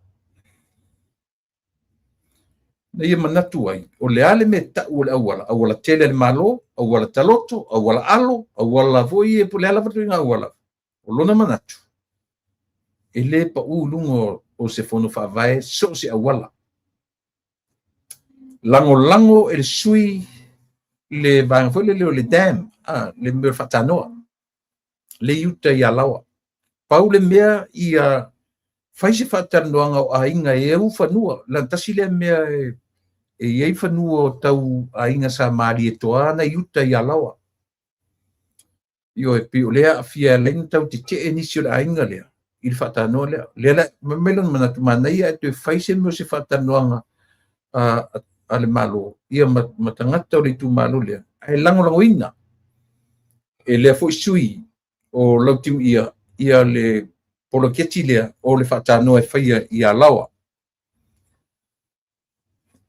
na ia manatu ai, o le a le mea tau o le auala, auala tele a le Malo, auala taloto, auala alo, auala foi ia po o le a lava ituaiga auala. O lona manatu, e le pau i luga o se fono faavae so o se auala. Lagolago e le sui le vaega foi lele o le dam, ah, le mea o le faatanoa, le i uta i Alaoa. Pau le mea ia fai se faatalanoaga o aiga e ou fanua, leaga tasi lea mea e, e i ai fanua o tau aiga sa Malietoa na i uta i Alaoa. Ioe, pei o lea aafia e ala ai ona tau tetee nisi o le aiga lea i le faatanoa lea. Lea la, fai mai lona manatu, manaia ae toe fai se mea o se faatalanoaga a, a le Malo ia ma, ma tagata o le itumalo lea, ae lagolagoina e lea foi sui o Lautimuia ia le poloketi lea o le faatanoa e faia i Alaoa.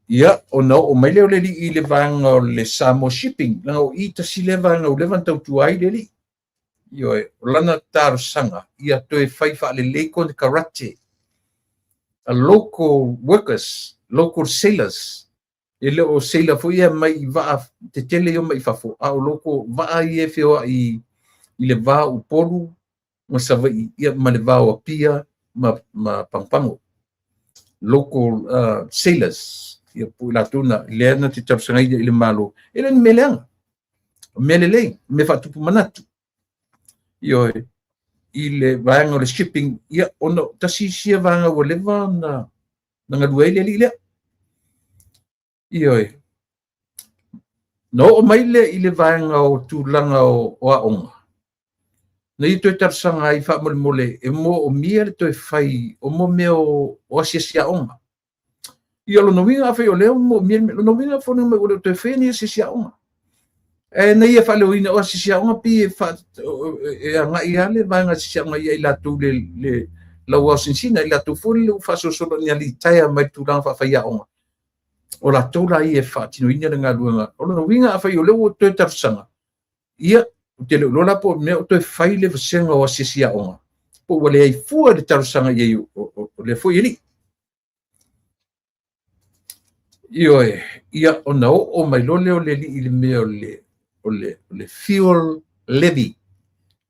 Ia, ona oo mai lea o le alii i le vaega o le Samoa Shipping, leaga o i tasi lea vaega ua leva ona tautua ai le alii. Ioe, o lana talosaga ia toe fai faalelei konekarate a local workers, local sailors, e le o sailor foi ia mai i vaa tetele ia mai i fafo, a o local vaa ia e feoai i le va o Upolu ma Savaii ia ma le va o Apia ma, ma Pagopago. Local sailors, ia po i latou na, lea na te talosagaina i le Malo. E le o ni mea leaga, o mea lelei, mea faatupu manatu. Ioe, i le vaega o le shipping, ia, ona tasi isia vaega ua leva ona na galue ai le alii lea. Ioe. Na oo mai lea i le vaega o tulaga o aoga, na ia toe talosaga ai faamolemole e moomia le toe fai o mo mea o asiasi aoga. Ia o lona uiga afai o lea ua moomia le mea, lona uiga e foliga mai ua le o toe faia ni asiasi aoga. Ae na ia faaleoina o asiasi aoga pei e, e agai lava le vaega asiasi aoga ia i latou le lauaosinasina, i latou foi le ua faasolosolo ina litaea mai le tulaga faafaiaoga. O latou la ia e faatinoina le galuega. O lona uiga afai o lea ua toe talosaga, ia, ou te le o iloa la po o le mea o toe fai le vasega o asiasi aoga, po ua leai fua le talosaga i ai o lea foi alii. Ioe, ia ona oo mai loa lea o le alii i le mea o le fuel levy,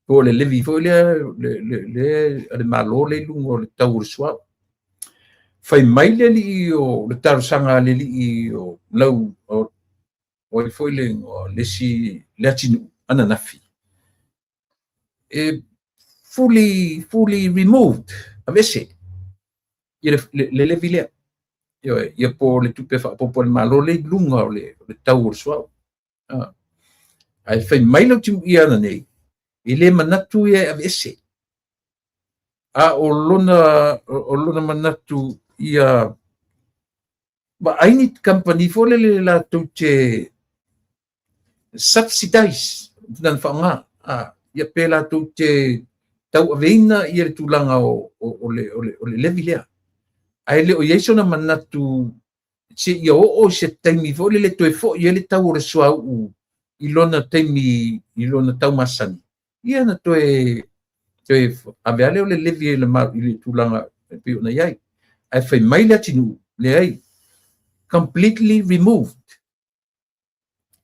po o le levy foi lea le a le Malo lea i luga o le tau o le suauu. Fai mai le alii o le talosaga a le alii o lau o ai foi le igoa le isi Leatinuu ananafi, e fully removed, aveese ia le levy lea. Ioe, ia po o le tupe faaopoopo a le Malo lea i luga o le tau o le suauu. Ae fai mai lau timuia ananei, e le manatu ia e aveese. A o lona manatu ia vaai ni kamupani foi lele latou te subsidize na faaaoga, ia pe latou te tauaveina ia le tulaga o le levy lea. Ae le o i ai sona manatu seia oo i se taimi foi lele toe foi ai le tau o le suauu i lona taimi, i lona tau masani, ia na toe ave lea o le levy i le tulaga e pei ona i ai. Ae fai mai le atunuu, leai, completely removed.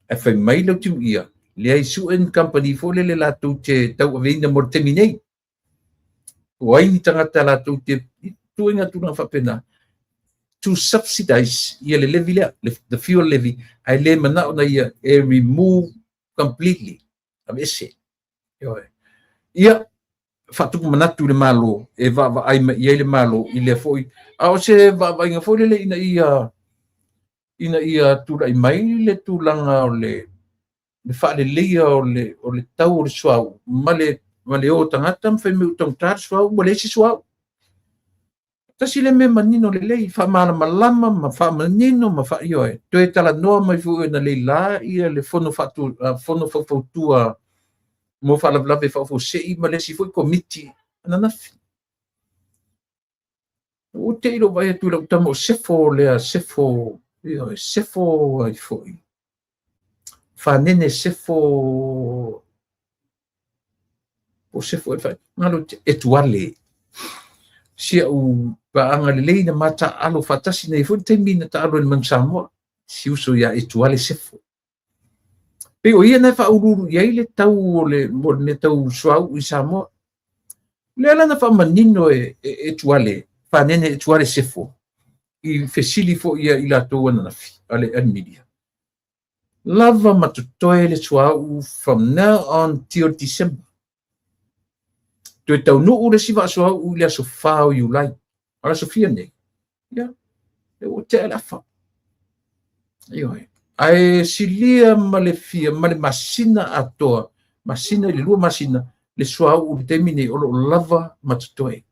Ae fai mai le timuia, leai, sue ni company foi lele latou te tauaveina mo le taimi nei. O ai ni tagata latou te tuuina tulaga faapena to subsidize ia le levy lea, the fuel levy, ae le manao na ia e remove completely, aveese. Ia, faatupu manatu i le Malo, e vaavaai mai i ai le Malo i lea foi, a o se vaavaaiga foi lele ina ia tulai mai le tulaga o le faaleleia o le tau o le suauu ma le o tagata ma fai mai ua taugata le suauu, ua leai se suauu. Tasi le mea manino lelei, faamalamalama ma faamanino ma ioe, toe talanoa mai foi ona leila ia le fono faufautua mo faalavelave faafuasei ma le isi foi komiti ananafi. Ua te i lou vaai atu i lau tama o Sefo lea, Sefo, ioe, Sefo ai foi. Fanene Sefo, o Sefo e fai, ngalo te Etuale. Si au paaga lelei na mataalo faatasi nei foi le taimi na taalo i le Manu Samoa, si uso ia Etuale Sefo. Pei o ia na faauluulu i ai le tau o le mea tau suauu i Samoa. Lea la na faamanino e Etuale, Fanene Etuale Sefo, i fesili foi ia i latou ananafi a le media. Lava ma totoe le suauu from now on till December. Toe taunuu le si vaasuauu i le aso 4 o Iulai. O le aso fia nei, ia, e ua tea le afa. Ioe. Ae silia ma le fia, ma le masina atoa, masina i le 2 masina, le suauu le taimi nei o loo lava ma totoe.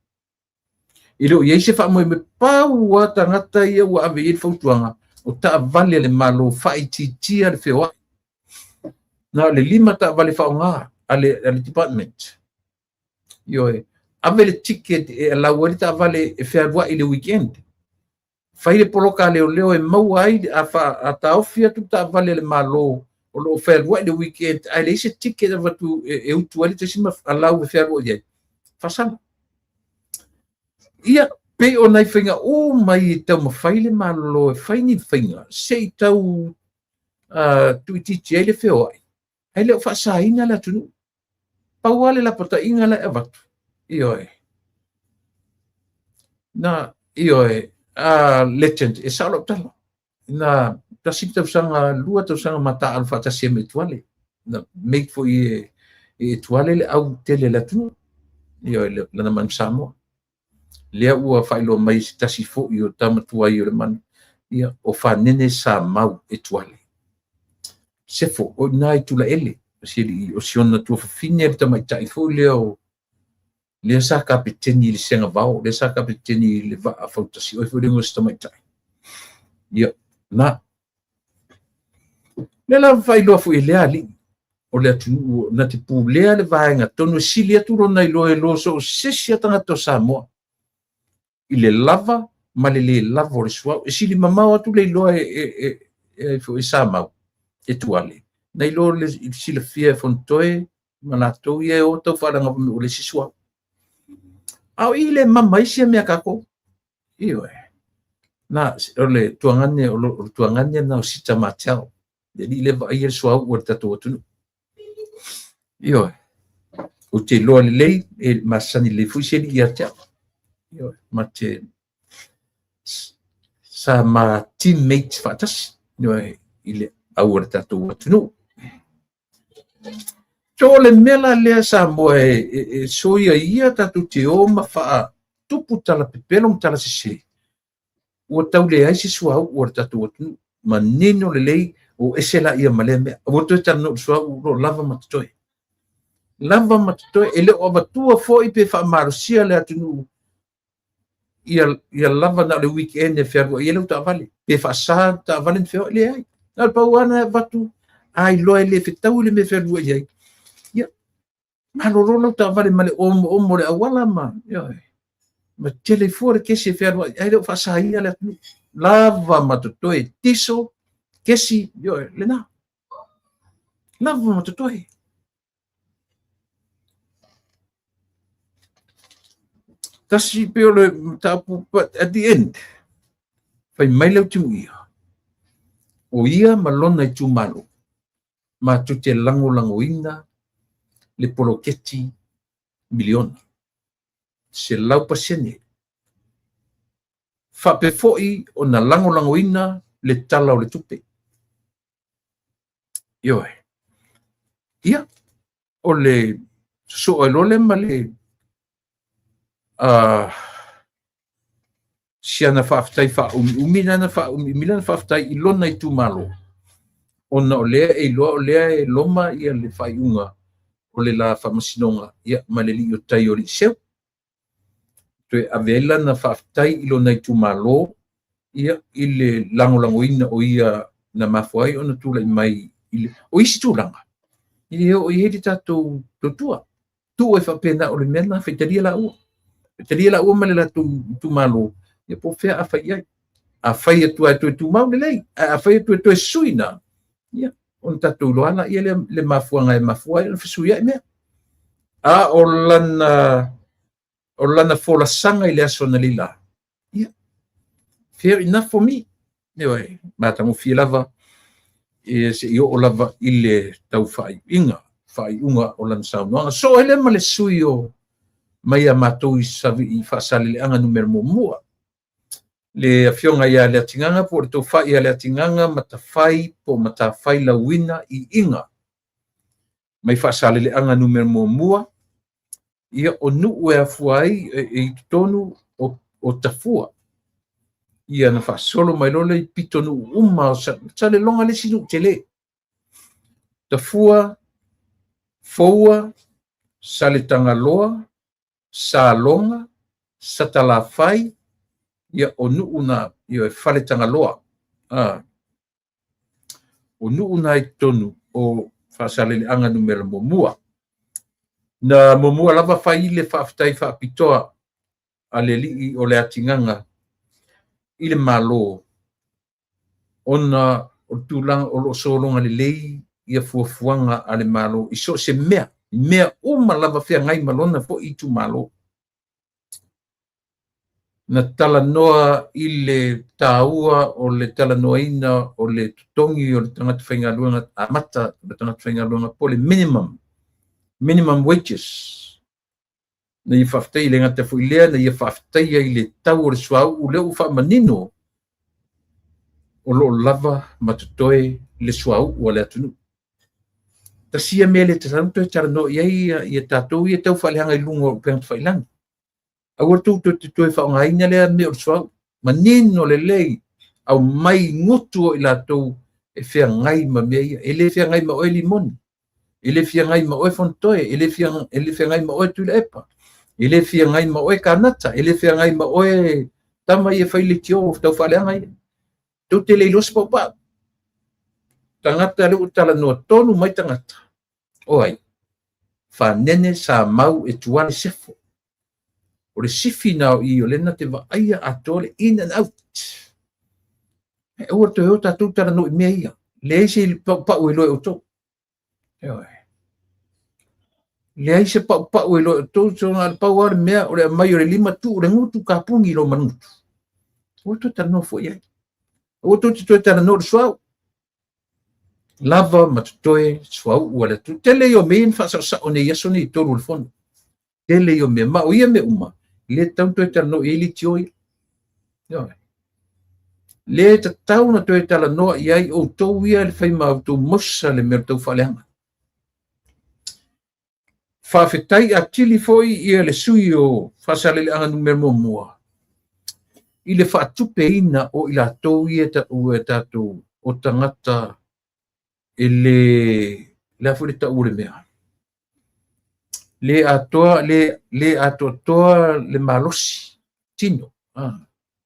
I le o i ai se faamoemoe pau a tagata ia ua ave i ai le fautuaga, o taavale a le Malo faaitiitia le feoai. Na o le 5 taavale faaaoga a le department. Ioe, ave le ticket e allow ai le taavale e fealuai i le weekend. Fai le poloka a leoleo e maua ai a taofi atu le taavale a le Malo o loo fealuai le weekend, ae leai se ticket avatu e utu ai le tasi ma allow e fealuai ai. Faasala. Ia, pei o nai faiga uma i taumafai le Malo e fai ni faiga se i tau tuuitiiti ai le feoai, ae le o faasaina le atunuu. Pau lava le lapataiga la e avatu. Ioe. Na, ioe, legend, e sao lau tala. Na tasi tausaga, 2 tausaga ma taalo faatasi ai ma Etuale. Na make foi e Etuale le au tele le atunuu. Ioe, lana Manu Samoa. Lea ua faailoa mai e se tasi foi o tama tuai o le manu, ia, o Fanene Samau Etuale. Sefo, o i ina i Tulaele, o si alii, o si ona tuafafine le tamaitai foi lea o lea sa kapeteni i le Segavao, lea sa kapeteni i le vaa fautasi, o ai foi le igoa o si tamaitai. Ia, na. Lea la faailoa foi e lea alii o le atunuu na te pulea le vaega tonu e sili atu lona iloa i lo so o se isi lava tagata o Samoa i le lava ma le lē lava o le suauu. E sili mamao atu le iloa e Samau Etuale nai lo le silafia e Fonotoe ma latou ia e o taufaaleaga fai mai ua leai se suauu. A o i le mama ai sia mea a tatou. Ioe. Na, o le tuagane, o le tuagane lena o Sita Martel, le alii lea e vaaia le suauu o le tatou atunuu. Ioe. Ou te iloa lelei, e masani lelei foi si alii ia te au. Ioe. Ma te sa ma teammates faatasi, ioe, i le au a le tatou atunuu. So o le mea la lea Samoa e soia ia tatou te o ma faatupu tala pepelo ma tala sese, ua tau leai se suauu a le tatou atunuu. Manino lelei, o ese laia ma lea mea. Aua toe talanoa i le suauu, o lo o lava ma totoe. Lava ma totoe, e le o avatua foi pe faamalosia le atunuu ia lava na o le weekend e fealuai ai lau taavale, pe faasa le taavale na feoai, leai. Na o le pau lava na avatu, a iloa e le fetaui le mea e fealuai ai, ia, malolo lau taavale ma le omoomo o le auala ma, ioe, ma tele fua le kesi e fealuai, ae le o faasaina le atunuu. Lava ma totoe, tiso, kesi, ioe, lena. Lava ma totoe. Tasi pei o le mataupu, but at the end, fai mai le Autimuia, o ia ma lona itumalo, matou te lagolagoina le poloketi miliona, 100%. Faapea foi ona lagolagoina le Tala o le Tupe. Ioe. Ia, o le sosoo ai loa lea ma le si ana faafetai faaumiumi lana faaumiumi lana faafetai i lona itumalo, ona o lea e iloa o lea e loma ia le faaiuga o le la faamasinoga, ia, ma le alii o tai o alii seu. Toe ave ai lana faafetai i lona itumalo, ia, i le lagolagoina o ia na mafua ai ona tulai mai i le, o isi tulaga, e le oo i ai le tatou tautua. Tuu ai faapena o le mea lena, faitalia laua. Faitalia laua ma le latou itumalo, ia po o fea a fai i ai. A fai atu lava e toe tumau lelei, ae a fai atu e toe sui na, ia, ona tatou iloa lea le mafuaaga e mafua ai ona fesuiai mea. A o lana folasaga i le aso analeila, ia, fair enough for me. Ioe, matagofie lava, e se i oo lava i le tau faaiuga, faaiuga o lana saunoaga. So ai lea ma le sui o mai ia matou i Faasaleleaga numera 1, le afioga ia Leatigaga po o le tofa ia Leatigaga Matafai po o Matafai Lauina Iiga mai Faasaleleaga numera 1, ia, o nuu e afua ai e i totonu o Tafua. Ia na faasolo mai loa lea i pitonuu uma o Saleloga le isi nuu tele. Tafua, Foua, Saletagaloa, Saloga, Satalafai, ia, o nuu na, ia, Faletagaloa. O nuu na i totonu o Faasaleleaga numera 1. Na muamua lava fai le faafetai faapitoa a le alii o Leatigaga i le Malo, ona o le tulaga o lo o sologa lelei ia fuafuaga a le Malo i so o se mea, mea uma lava feagai ma lona foi itumalo. Na talanoa i le taua o le talanoaina o le totogi o le tagata faigaluega amata, o le tagata faigaluega po o le minimum wages. Na ia faafetai le gata foi lea, na ia faafetaia i le tau o le suauu lea ua faamanino o lo o lava ma totoe le suauu a le atunuu. Tasi ia mea le tatau ona toe talanoa i ai ia tatou ia tau faaleaga i luga o upega tafailagi. Aua tou te toe faaaogaina lea mea o le suauu. Manino lelei, aumai gutu o i latou e feagai ma mea ia. E le feagai ma oe Limoni, e le feagai ma oe Fonotoe, e le feagai ma oe Tuilaepa, e le feagai ma oe Kanata, e le feagai ma oe tama ia e fai leitio taufaaleaga ia. Tou te le iloa se paupau. Tagata lea ua talanoa tonu mai tagata. O ai? Fanene Samau e Tuale Sefo. O le sifi na o i o lea na te vaaia atoa le in and out. E aua toe o tatou talanoa i mea ia. Leai se paupau e iloa e outou. Ioe. Leai se paupau e iloa e outou, so na o le pau lava le mea o le aumai o le lima tuu le gutu kapuni i lou manutu. Aua toe talanoa fua i ai. Aua tou te toe talanoa i le suauu. Lava ma totoe suauu a le atunuu. Tele ia o mea ia na faasaosao nei i aso nei e tolu o le fono. Tele ia o mea, ma o ia mea uma, le tatau ona toe talanoa i ai leitio ia. Ioe. Le tatau ona toe talanoa i ai outou ia le fai ma outou mausa le mea o le taufaaleaga. Faafetai atili foi ia le sui o Faasaleleaga numera muamua i le faatupeina o i latou ia taua e tatou o tagata e le le a foi le tau o le mea le atoa le le atoatoa le malosi tino a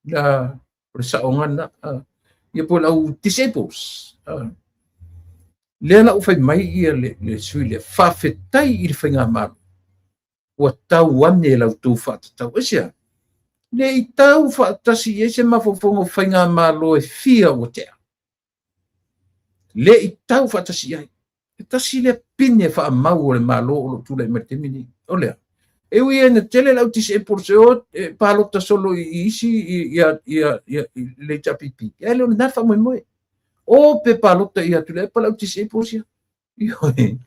la o le saoga lena ia po o le au disables lea la ua fai mai ia le sui lea faafetai i le faigamalo ua tau ane la outou faatatau. Aisea? Ne i tau faatasi i ai se mafaufauga o faigamalo e fia ua tea. Le i tau faatasi i ai. E tasi lea pine faamau o le Malo o lo o tulai mai i le taimi lenei. O lea, e ui ina tele le au disables e o e palota solo i isi i le HRPP, ae le o lena le faamoemoe. O pe palota ia Tuilaepa le au disables ia. Ioe.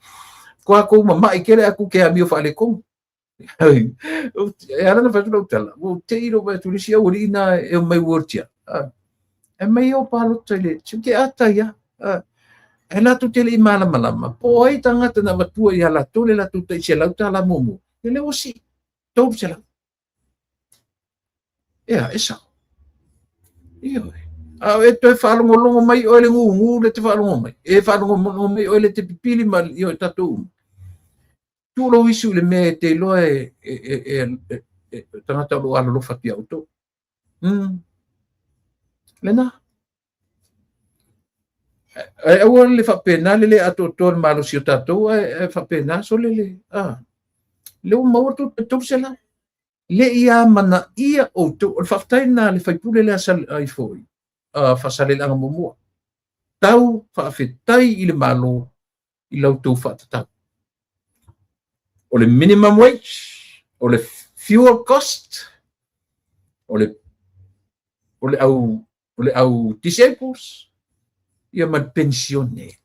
Ko mamai tele aku ke amio faaletonu. E ala ona fai atu lau tala, ua ou te i lou vaai atu i le isi aualii na e omai wheelchair. E mai o palota i le ke ata ia. E latou te le i malamalama, po o ai tagata na avatua ia latou le latou tai $100 muamua. Ia lea ua sii, $300. Ea, e sao. Ioe. A o e toe faalogologo mai oe le gugu le te faalogo mai. E faalogologo mai oe le te pipili ma ioe tatou uma. Tuu lou isu i le mea e te iloa e, e, e, e, e, e tagata o lo o alolofa atu iā outou. Lena. Ae aua le faapena le le atoatoa le malosi o tatou, ae faapena sole le, a. Le ua maua tou 300. Le i amanaia outou. O le faafetai lena a le faipule lea sa ai foi, Faasaleleaga muamua. Tau faafetai i le Malo i la outou faatatau. O le minimum wage, o le fuel cost, o le o le au o le au disables, ia ma le penisione.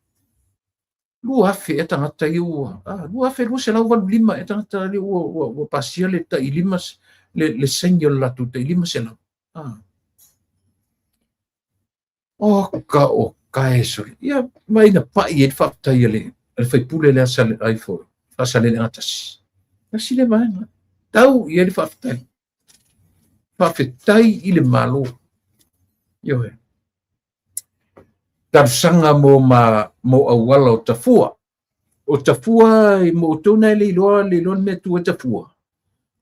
2,000 ea tagata ia ua, 2,285 ea tagata ia ua pasia le tai lima, le saini o le latou tai 500. O ka o kae sole. Ia, ma ina pai ai le faafetai a le faipule lea sa ai foi, Faasaleleaga tasi. Tasi le vaega. Tau i ai le faafetai. Faafetai i le Malo. Ioe. Talosaga mo ma mo auala o Tafua. O Tafua mo outou na e le iloa le iloa le mea tu ai Tafua.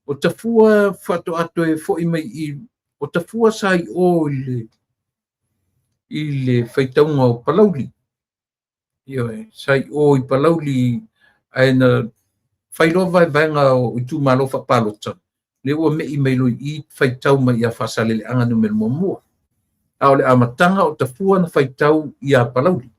O Tafua faatoa toe foi mai i o Tafua sa i o i le faitauga o Palauli. Ioe, sa i o i Palauli ae na fai loa vaevaega o itumalo faapalota, lea ua me'i mai loa i i faitau mai ia Faasaleleaga numera muamua. A o le amataga o Tafua na faitau ia Palauli.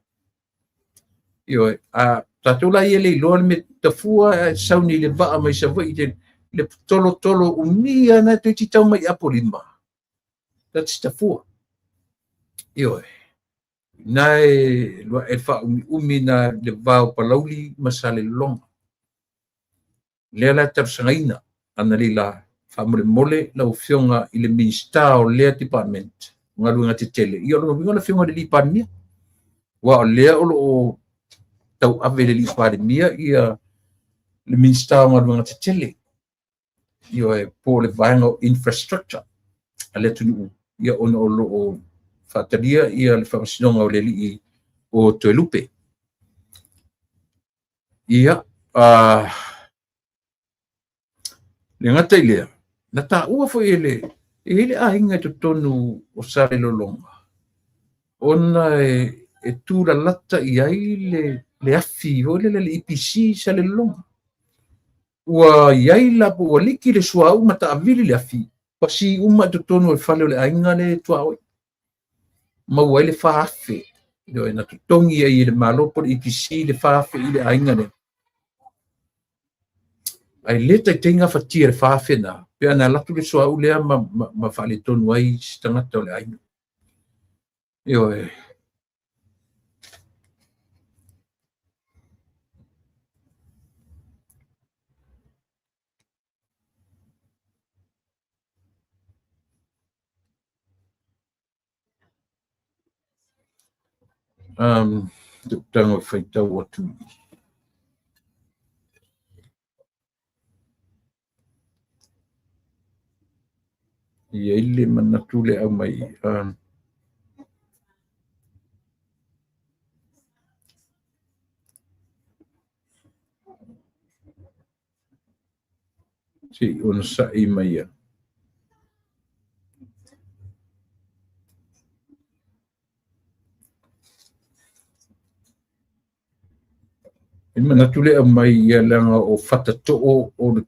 Ioe, a tatou la ia le iloa le mea Tafua ae sau nei le vaa mai Savaii le, le tolotolo umia na toeitiiti tau mai i Apolima. That's Tafua. Ioe. Na e lua e faaumiumi na le va o Palauli ma Salelologa. Lea la e talosagaina analeila faamolemole lau Afioga i le Minisita o lea department o Galuega Tetele. Ia o lona uiga o le Afioga i le alii Palemia. Aua o lea o lo o tauave e le alii Palemia ia le Minisita o Galuega Tetele. Ioe, po o le vaega o infrastructure a le atunuu, ia ona o lo o faatalia ia le faamasinoga o le alii o Toelupe. Ia, le gata i lea, na taua foi e le e i ai le aiga i totonu o Salelologa, ona e tulalata i ai le afi foi lele le EPC i Salelologa. Ua i ai la, ua liki le suauu ma taavili le afi, pasi uma i totonu o le fale o le aiga le tuaoi. Maua ai le 4,000, ioe, na totogi ai e le Malo po o le EPC le 4,000 i le aiga lea. Ae le taitai gafatia le 4,000 na, pe ana alu atu le suauu lea ma faaletonu ai se tagata o le aiga. Ioe. Tago e faitau atu. E i ai le manatu le aumai. Se i onosai mai ia. E manatu le aumai ia leaga o Fatatoo o le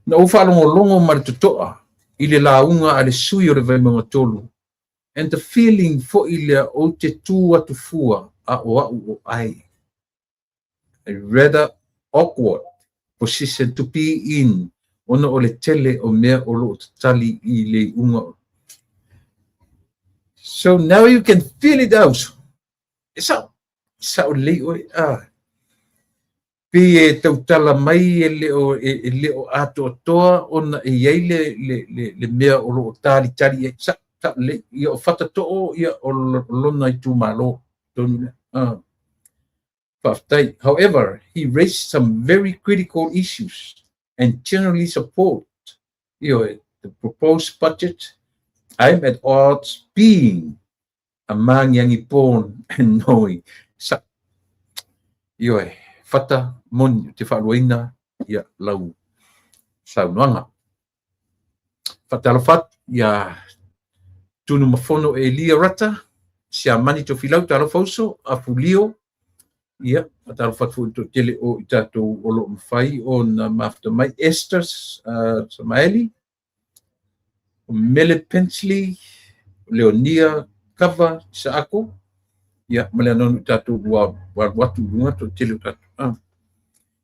na ou faalogologo ma le totoa i le lauga a le sui o le Vaimauga 3, and the feeling foi lea ou te tu atu fua a o au o ai. A rather awkward position to be in, ona o le tele o mea o loo tatali i le iuga. So now you can feel it out. E sao, sao lelei oe. Pei e tautala mai e le o atoatoa ona e i ai le mea o loo talitali ai. Sao, sao lelei. Ia o Fatatoo, ia o lona itumalo. Tonu lea. Faafetai. However, he raised some very critical issues and generally support the proposed budget. I'm at odds being a Magiagi born and knowing. Sa, ioe, Fata moni te faaluaina ia lau saunoaga. Faatalofa atu ia Tunumafono Elia Rata, Siamani Tofilau, talofa uso, Afulio, ia, faatalofa atu foi i le toatele o i tatou o lo o mafai ona mafuta mai, Esther Samaeli, Mele Pensley, Leonia Kava Saako, ia, ma le anoano i tatou ua alu atu i luga toatele o tatou.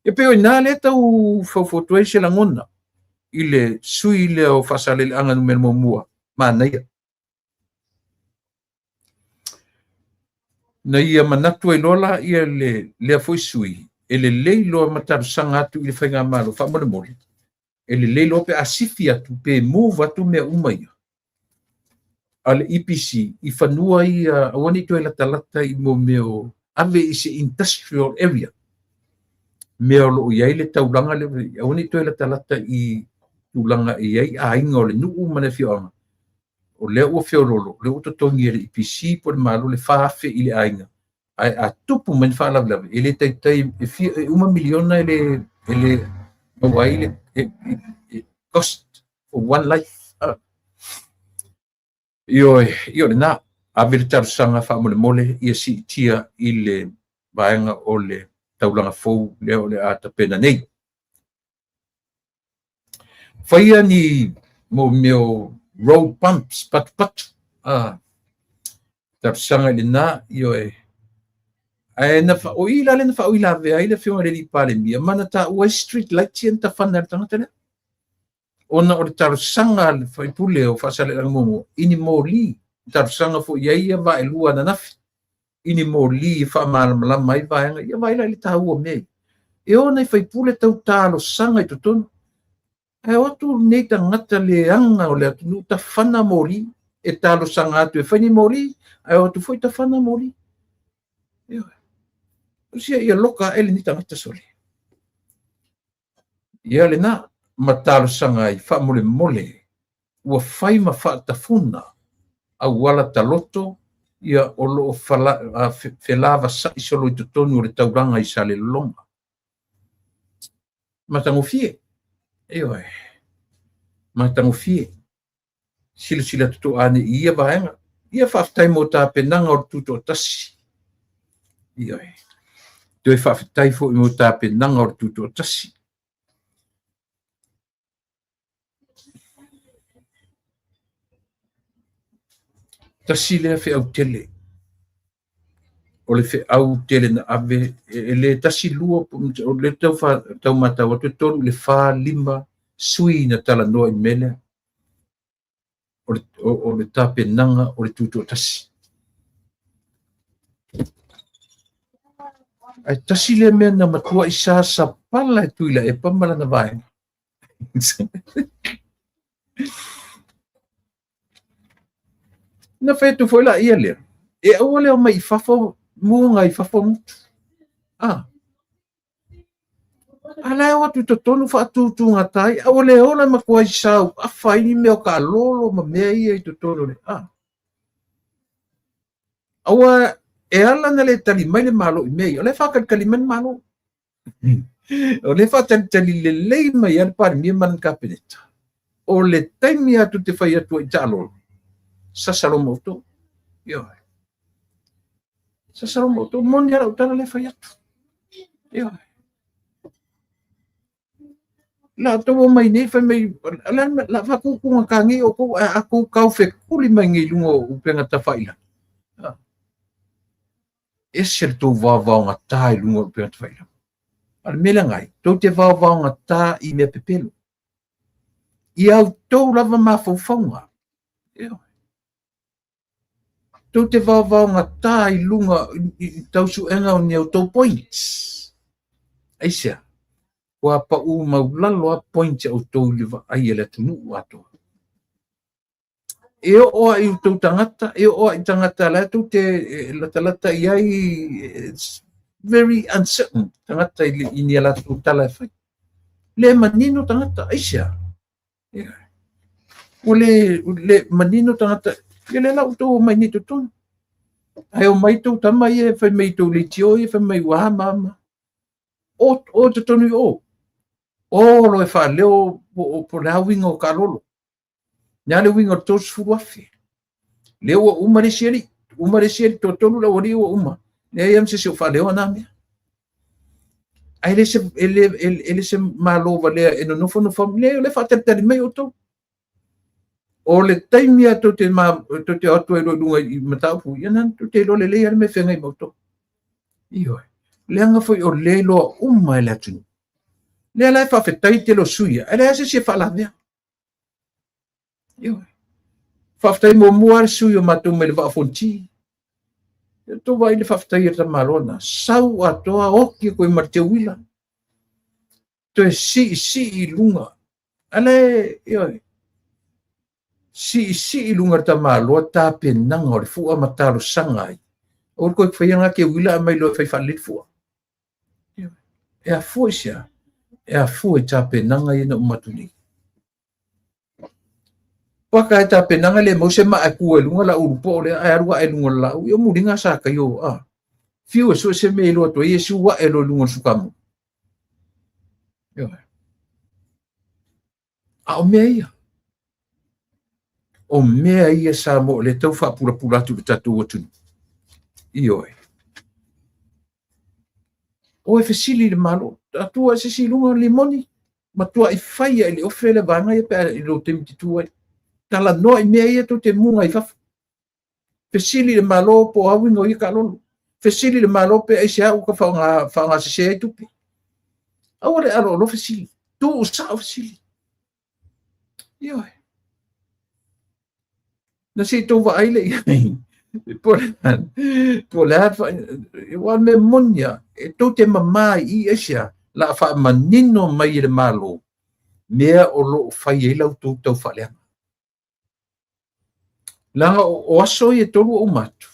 E pei o ina lea tau faufautua ai se lagona i le sui lea o Faasaleleaga numera 1, manaia. Na ia manatu ai loa la ia le lea foi sui, e lelei loa ma talosaga atu i le faigamalo faamolemole, e lelei loa pe a sifi atu pe move atu mea uma ia a le EPC i fanua ia aua ne i toe latalata i mo mea o ave i se industrial area. Mea o lo o i ai le taulaga le aua ne i toe latalata i tulaga e i ai aiga o le nuu ma le afioaga. O lea ua feololo, o lea ua totogi e le EPC po o le Malo le 4,000 i le aiga. Ae a tupu mai ni faalavelave, e le taitai, e fia, e uma miliona e le maua ai le cost for one life. Ioe, io lena, ave le talosaga faamolemole ia siitia i le vaega o le taulaga fou lea o le a tapena nei. Faia ni mo mea o road bumps, patupatu, talosaga i lena, ioe. Ae na o i la le na faauilavea ai le afioga i le alii Palemia, ma na taua ai street lights ia na tafana e le tagata lea. Ona o le talosaga a le faipule o Faasaleleaga muamua, i ni moli, talosaga foi i ai ia vaelua ananafi, i ni moli e faamalamalama ai vaega, ia vaai la i le taua o mea ia. E o nai faipule tau talosaga i totonu, ae o atu nei tagata leaga o le atunuu tafana moli, e talosaga atu e fai ni moli, ae o atu foi tafana moli. Ioe. Usia ia loka ae lenei tagata sole. Ia lena ma talosaga ai faamolemole ua fai ma faatafuna auala taloto ia o lo o felavasa'i solo i totonu o le taulaga i Salelologa. Matagofie, ioe, matagofie. Silasila totoa ane i ia vaega. Ia faafetai mo tapenaga o le Tutoatasi. Ioe. Toe faafetai foi mo tapenaga o le Tutoatasi. Tasi lea feau tele. O le feau tele na ave, e le tasi lua, o le tau matau atu e 3 i le 4, 5 sui na talanoa i mea lea. O le tapenaga o le Tutoatasi. Ae tasi lea mea na matuai sasapala e Tuilaepa ma lana vaega. Na fai atu foi la ia lea, e aua le omai i fafo, muga i fafo motu. A la e o atu i totonu faatutugata ai, a ua le ola e matuai sau afa ai ni mea o taalolo ma mea ia i totonu o le a. Aua e ala na le tali mai le Malo i mea ia, o lea e faatalitali mai le Malo. O lea e faatalitali lelei mai lava le Palemia ma lana Kapeneta. O le taimi lava tou te fai atu ai i taalolo, sasa loa ma outou. Ioe. Sasa loa ma outou, moni lava lau tala lea e fai atu. Ioe. La outou omai nei fai mai, la faatutugata nei outou, ae a outou taufekuli mai nei i luga o upega tafailagi. Ese le tou vaovaogata i luga o upega tafailagi. A o le mea lea nai, tou te vaovaogata i mea pepelo. I a outou lava mafaufauga. Ioe. Tou te vaovaogata i luga i tausuega o ni a outou points. Aisea? Ua pau maulalo a points a outou i le vaai a le atunuu atoa. E oo a i outou tagata, e oo a i tagata la tou te latalata i ai, it's very uncertain tagata i ni a latou tala e fai. Le manino tagata, aisea? Ua le manino tagata, ia lea la ua outou omai nei i totonu. Ae omai tou tama ia e fai mai i tou leitio ia fai mai ua ama ama. O totonu i o. O loa e faaleo po le a uiga o taalolo. Le a le uiga o le 30,000. Lea ua uma le isi alii, uma le isi alii, toatolu le aualii ua uma. Leai lava ma se isi o faaleoa na mea. Ae e le se Malo valea e nonofo nofo, leai o lea e faatalitali mai outou. O le taimi lava tou te o atu ai loa i luga i mataupu, ia na tou te iloa lelei lava le mea e feagai ma outou. Ioe. Leaga foi o lea e iloa uma e le atunuu. Lea la e faafetai tele o sui usufono, ae leai lava se isi e faalavea. Ioe. Faafetai muamua le sui o matou mai le Vaa o Fonoti. E tou vaai le faafetai a le tamaloa na. Sau atoa oti atu ai ma le teuila. Toe siisii i luga. Ale, ioe. Siisii i luga le tamaloa tapenaga o le fua ma talosaga ai. Aua le toe faia ngā teuila a mai loa e fai faalelei le fua. E afua i se a? E afua i tapenaga ia na uma atu nei. Paka e tapenaga le mau se maa e tu ai luga la ulu po o lea ae alu ae luga o le laau. Ia muliga sa kai o a. Fiu e sue se mea i loa atu ai e siu ae loa i luga o le sukamu. Ioe. A o mea ia. O mea ia Samoa o lea tau faapulapula atu i le tatou atunuu. Ioe. O e fesili i le Malo, atua e se isi i luga o le limoni, matuai fai lava i le ofe le vaega ia pe a i lou taimi te tu ai. Talanoa i mea ia tou te muga i fafo. Fesili i le Malo po o a uiga o ia taalolo. Fesili i le Malo pe aisea ua faaaogasese ai tupe. Aua le aloalo fesili. Tuu sao fesili. Ioe. Na se i tou vaai le i ai. Po o le a, aua o le mea moni lava, e tou te mama i i aisea, la a faamanino mai e le Malo mea o lo o fai ai la outou taufaaleaga. Leaga o aso ia e tolu ua uma atu,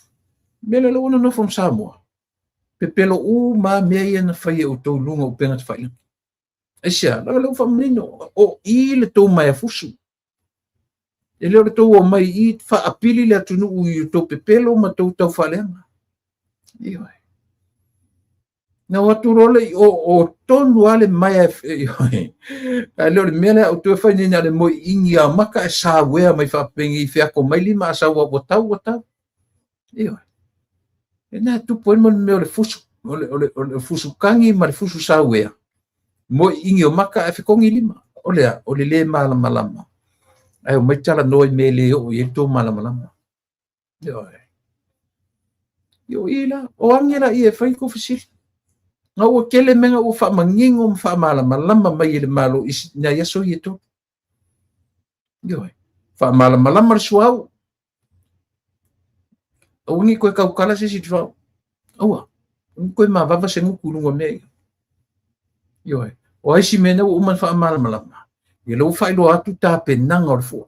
mea lea ua nonofo ma Samoa, pepelo uma lava mea ia na fai e outou i luga o upega tafailagi. Aisea? Leaga o lea ua faamanino, o i le tou maeafusu. E le o le tou omai i i faapili le atunuu i tou pepelo ma tou taufaaleaga. Ioe. Na o atu loa le i o, o tonu lava le maea, ioe. Ae le o le mea lea a outou e fai nei na o le moeini lava o maka ae sauea mai faapenei feako mai lima a sau ua tau ua tau. Ioe. E na tupu ai le mea o le fusu, o le fusu kagi ma le fusu sauea. Moeini o maka ae fetogi lima. O le a? O le lē malamalama. Ae omai talanoa i mea e le oo i ai le tou malamalama. Ioe. O i la, o age la ia e fai tou fesili. Na ua tele mea na ua faamanino ma faamalamalama mai e le Malo i nai aso ia e tolu. Ioe. Faamalamalama le suauu. Aua ne i toe tautala se isi i le suauu. Aua. Aua ne i toe mavava se gutu i luga o mea ia. Ioe. O a isi mea na ua uma ona faamalamalama, ia lea ua faailoa atu tapenaga o le fua.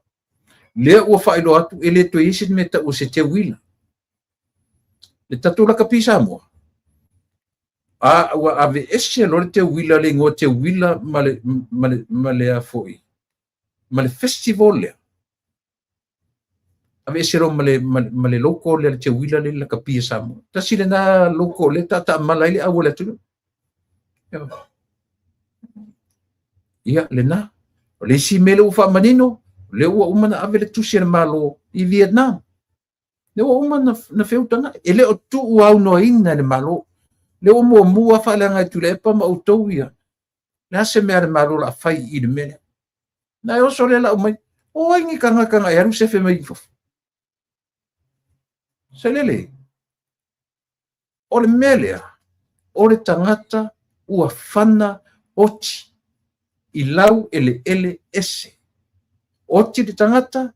Lea ua faailoa atu e le toe i ai se mea e tau o se teuila. Le tatou lakapi Samoa, a ua aveese loa le teuila, le igoa teuila ma le, ma le, ma le a foi, ma le festival lea, aveese loa ma le, ma, ma le logo lea, le teuila lea i le lakapi a Samoa. Tasi lena logo lea taataamala ai le au o le atunuu. Ia, lena. O le isi mea lea ua faamanino, lea ua uma ona ave le tusi a le Malo i Vietnam. Lea ua uma na feutagai. E le o tuuaunoaina e le Malo. Lea ua muamua faaleaga e Tuilaepa ma outou ia. Le a se mea a le Malo o le a fai i le mea lea. Na e oso lea lau mai, o ai ni tagata na e alu sefe mai i fafo. Sailele, o le mea lea, o le tagata ua fana oti i lau eleele ese. Oti le tagata,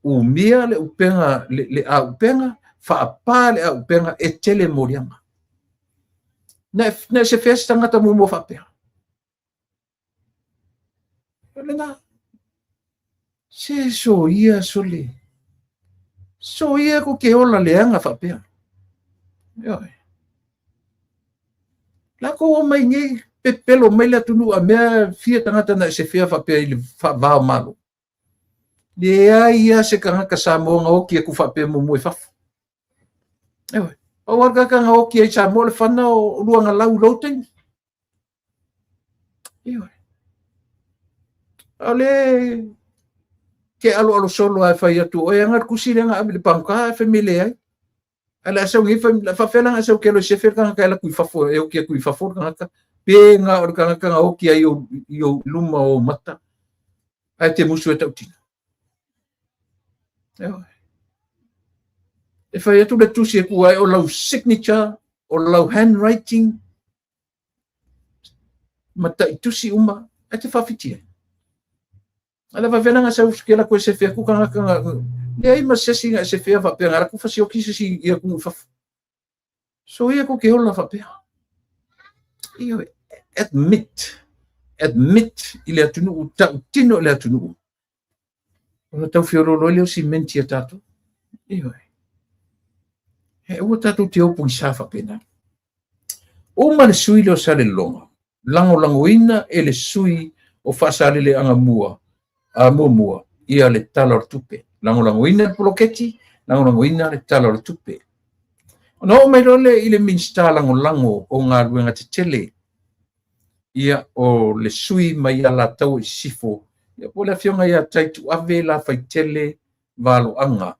umia le upega, le aupega, faapa le aupega e tele moliaga. Na e sefea se tagata muamua faapea. O lena. Se soia sole. Soia ko ke ola leaga faapea. Ioe. Lakou omai nei pepelo mai le atunuu a mea fia tagata na e sefea faapea i le faava o Malo. Leai lava se tagata Samoa na oti atu faapea muamua i fafo. Ioe. Pau lava le tagata na oti ai i Samoa o le fana o Luagalau i lou taimi. Ioe. A o le ke aloalo solo lava e fai atu, oe ana le tusi lea na ave i le pagota ae fai mai e leai. Ae le a sau nei fai, faapefea la ona e sau e te alu e sefe le tagata e alu atu i fafo, e oti atu i fafo le tagata, pe na o le tagata na oti ai i ou luma o ou mata, ae te musu e tautino. Ioe. E fai atu le tusi e tuu ai o lau signature, o lau handwriting, ma taitusi uma, ae te faawhiti ai. A le faapefea la ona sau ke alu atu e sefe atu tagata na, leai ma se isi na e sefea faapea na alu atu fasioti se isi i atunuu i fafo. Soia ko ke ola faapea. Ioe, admit, admit i le atunuu, tautino i le atunuu. Ona tau feoloolo ai lea o simenti a tatou. Ioe. E aua tatou te o pogisa faapena. Uma le sui lea o Salelologa, lagolagoina e le sui o Faasalele Agamua, a muamua, ia le Tala o le Tupe. Lagolagoina le poloketi, lagolagoina le Tala o le Tupe. Ona oo mai loa lea i le Minisita Lagolago o Galuega Tetele, ia o le sui mai Alataua i Sisifo, ia po o le afioga ia Taituave Lafaitele Valoaga.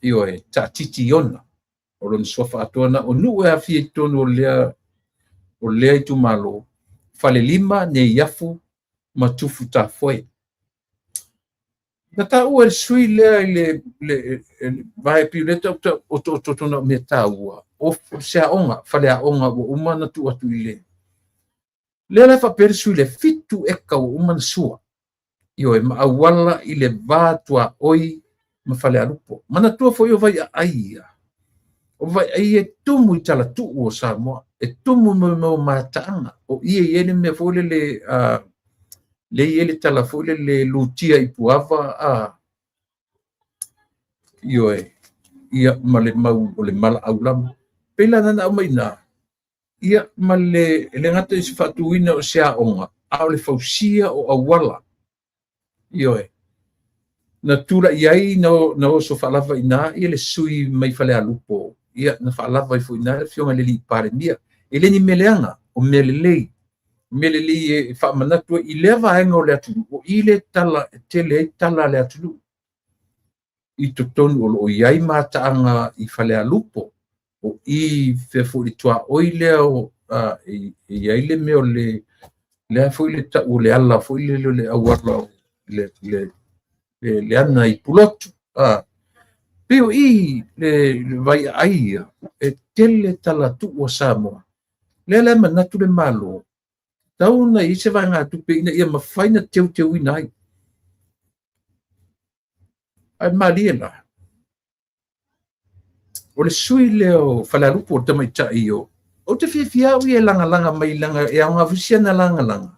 Ioe, Taatiti Iona, o lona suafa atoa na o nuu e aafia i totonu o lea itumalo, Falelima, Neiafu ma Tufutafoe. Na taua e le sui lea i le vaepiu lea tau otooto na o mea taua, o se aoga, faleaoga ua uma ona tuu atu i le lea la e faapea le sui lea, 7 eka ua uma ona sua. Ioe, ma auala i le va tuaoi ma Falealupo. Manatua foi o Vaiaai ia. O Vaiaai ia e tumu i talatuu o Samoa. E tumu i mea o mataaga. O i e i ai le mea foi lele, le i ai le tala foi lele lutia i Puava, ioe, ia ma le mau o le malaau lava. Pei la na aumai i ina. Ia, ma le, e le gata i se faatuina o se aoga, a o le fausia o auala. Ioe. Na tulai ai na, na oso faalava i ina ia le sui mai Falealupo, ia na faalava ai foi i ina le afioga i le alii Palemia. E le ni mea leaga, o mea lelei. Mea lelei e faamanatu ai i lea vaega o le atunuu, o i le tala e tele ai tala a le atunuu i totonu o lo o i ai mataaga i Falealupo, o i fea foi i le tuaoi lea o e i ai le mea o le le a foi le tau o le ala foi lele o le auala le le le, le ana i Pulotu. Pei o i le, le vaiaai ia e tele tala tuu a Samoa. Lea la e manatu le Malo, tatau ona i ai se vaegatupe ina ia mafai ona teuteuina ai. Ae malie la, o le sui lea o Falealupo, o le tamaitai o, ou te fiafia au ia e lagalaga mai leaga e aoga foi si ana lagalaga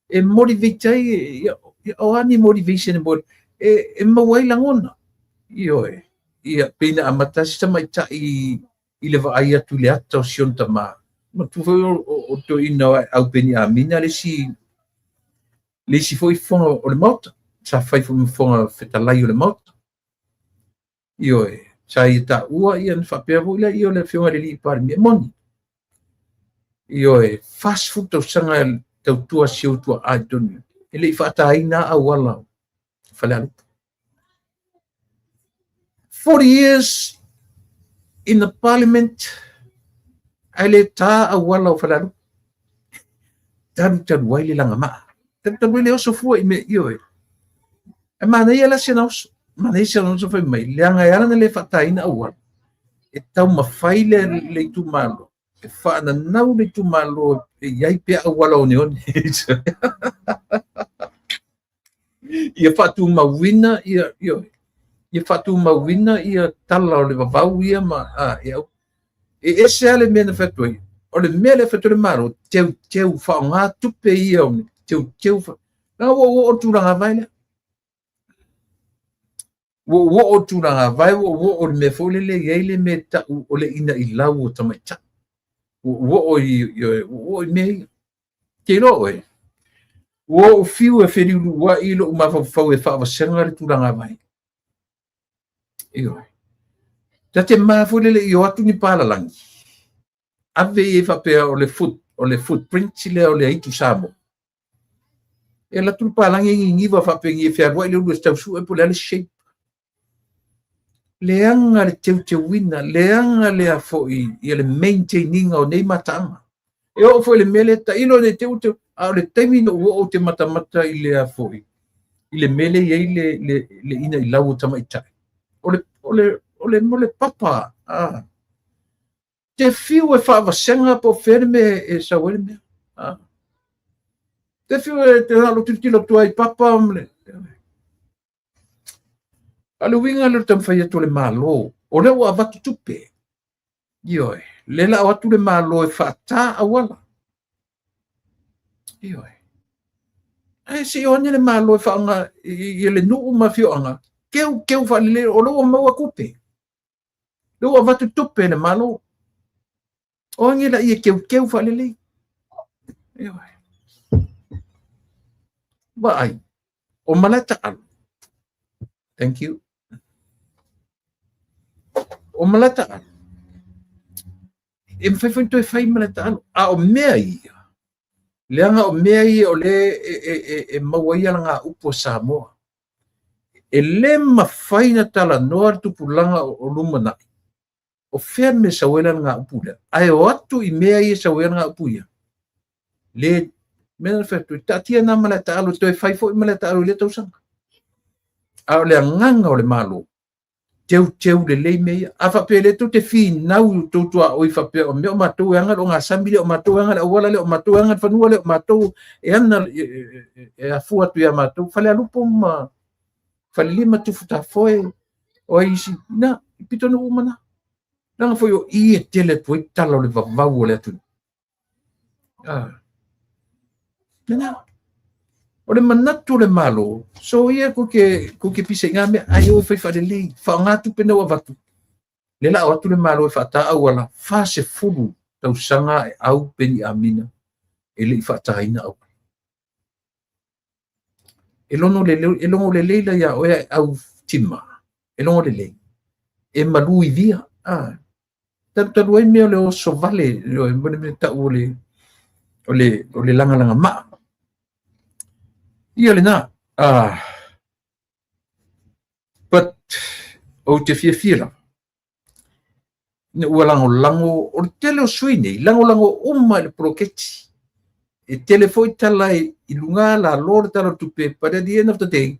e motivate ai, ia, o a ni motivation e mo, e maua ai lagona. Ioe. Ia, pei na amata si tamaitai i le vaai atu i le ata o si ona tamā. Manatua foi o toeaina o Aeau Peniamina le isi le isi foi fofoga o le Maota, sa fai foi ma fofoga fetalai o le Maota. Ioe, sa ia taua ia na faapea foi lea o le afioga i le alii Palemia. E moni. Ioe, 40 tausaga tautua si ou tuaa i totonu, e le i faataina auala o Falealupo. 40 years in the parliament, ae le tā auala o Falealupo. Talu talu ai le lagamaa. Talu talu ai le oso fua i mea, ioe. E manaia la si ana oso. Manaia si ana oso fai mai, leaga e ala ona le faataina auala, e taumafai le, le itumalo, e faananau le itumalo e i ai pea auala oneone. Ia faatumauina ia, ioe, ia faatumauina ia tala o le vavau ia ma a, e, au, e ese lava le mea na fai atu ai. O le mea lea fai atu le Malo, teuteu faaaoga tupe ia, teuteu, leaga ua ou oo i le tulaga vae lea. Ua ou oo i le tulaga vae, ua ou oo i le mea foi lele e i ai le mea e tau o le inailau o tamaitai. Ua ou oo i, ua ou oo i mea ia. Te iloa oe, ua ou fiu e feliuluai lou mafaufau e faavasega le tulaga vae. Ioe. Ta te ma foi lele i o atu ni palalagi, ave i ai faapea o le foot, o le footprint lea o le aitu Samoa. E alu atu le palagi e niniva faapea e fealuai le ulu e tau sue po o le a le shape. Leaga le teuteuina, leaga le a foi ia le maintain ina o nei mataaga. E oo foi i le mea lea, tailo ne i te i ua teu, a o le taimi na ou oo ou te matamata i le a foi, i le mea lea e i ai le, le, le inailau o tamaitai. O le, o le, o le, o le papa, a. Te fiu e faavasega po o fea le mea e sau ai le mea. A. Te fiu e te alo tilotilo atu ai i papa ma le... A o le uiga lea o le taumafai atu o le Malo, o lea ua avatu tupe. Ioe, lea la o atu le Malo e faata auala. Ioe. Ae se i o ane le Malo e faaaoga i le nuu ma afioaga, keu keu faalelei, o lea ua maua tupe. Lea ua avatu tupe e le Malo. O age laia e keukeu faalelei. Ioe. Vaai, o Malaetaalu. Thank you. O Malaetaalu. E mafai foi ona toe fai Malaetaalu. A o mea ia, leaga o mea ia o lea e, e, e, e maua ai alagaupu a Samoa. E le mafai ona talanoa le tupulaga o lumanai o fea le mea e sau ai le alagaupu lea, ae o atu i mea ia e sau ai alagaupu ia. Le mea na fai atu, taatia nā malaetaalu, toe fai foi malaetaalu i lea tausaga. A o le agaga o le Malo, teuteu lelei mea ia. A faapea lea tou te finau i tou tuaoi faapea o mea o matou e ana le ogasami lea, o matou e ana le auala lea, o matou e ana le fanua lea, o matou e ana e afua atu ia matou, Falealupo ma Falelima, Tufutafoe, o ai isi, na, i pitonuu uma na. Leaga foi o i e tele atu ai tala o le vavau o le atunuu. Ah. Lena. O le manatu o le Malo, so ia ku ke, ku ke pisa i ngā mea, ai o e fai whaalelei, whaonga tupe na ua avatu. Le la o atu le Malo e whaata auala, 40 tausaga Aeau Peniamina e le i faataina auala. E logo lelei, e logo lelei la iā oe Aeau Tima, e logo lelei. E malu i via. Ah, talutalu ai mea o le oso vale, ioe, ma le mea tau o le lagalaga maa. Ia lena. Ah, but ou te fiafia lava ina ua lagolago o le tele o sui nei, lagolago uma i le poloketi. E tele foi tala i luga lalo le Tala o le Tupe, but at the end of the day,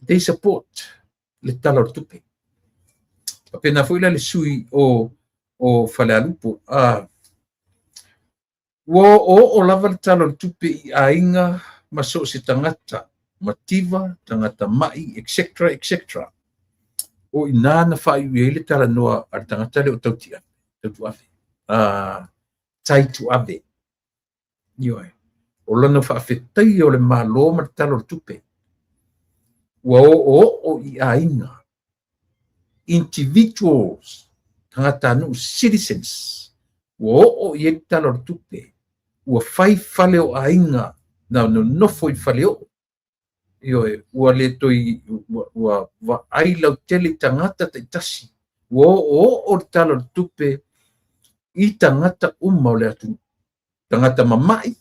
they support le Tala o le Tupe. Faapena foi la le sui o Falealupo. Ah, ua oo lava le Tala o le Tupe i aiga ma so o se tagata, mativa, tagata mai, etc. etc. O i nā na faaiu ai le talanoa a le tagata lea o Tautuave. Ah, Taituave. Ioe. O lona faafetaia o le Malo ma le Tala o le Tupe. Ua oo i aiga. Individuals, tagata nuu, citizens. Ua oo i ai le Tala o le Tupe. Ua fai fale o aiga na nonofo i fale oo. Ioe, ua le toi ua vaai lautele i tagata taitasi. Ua oo le Tala o le Tupe i tagata uma o le atunuu. Tagata mamai,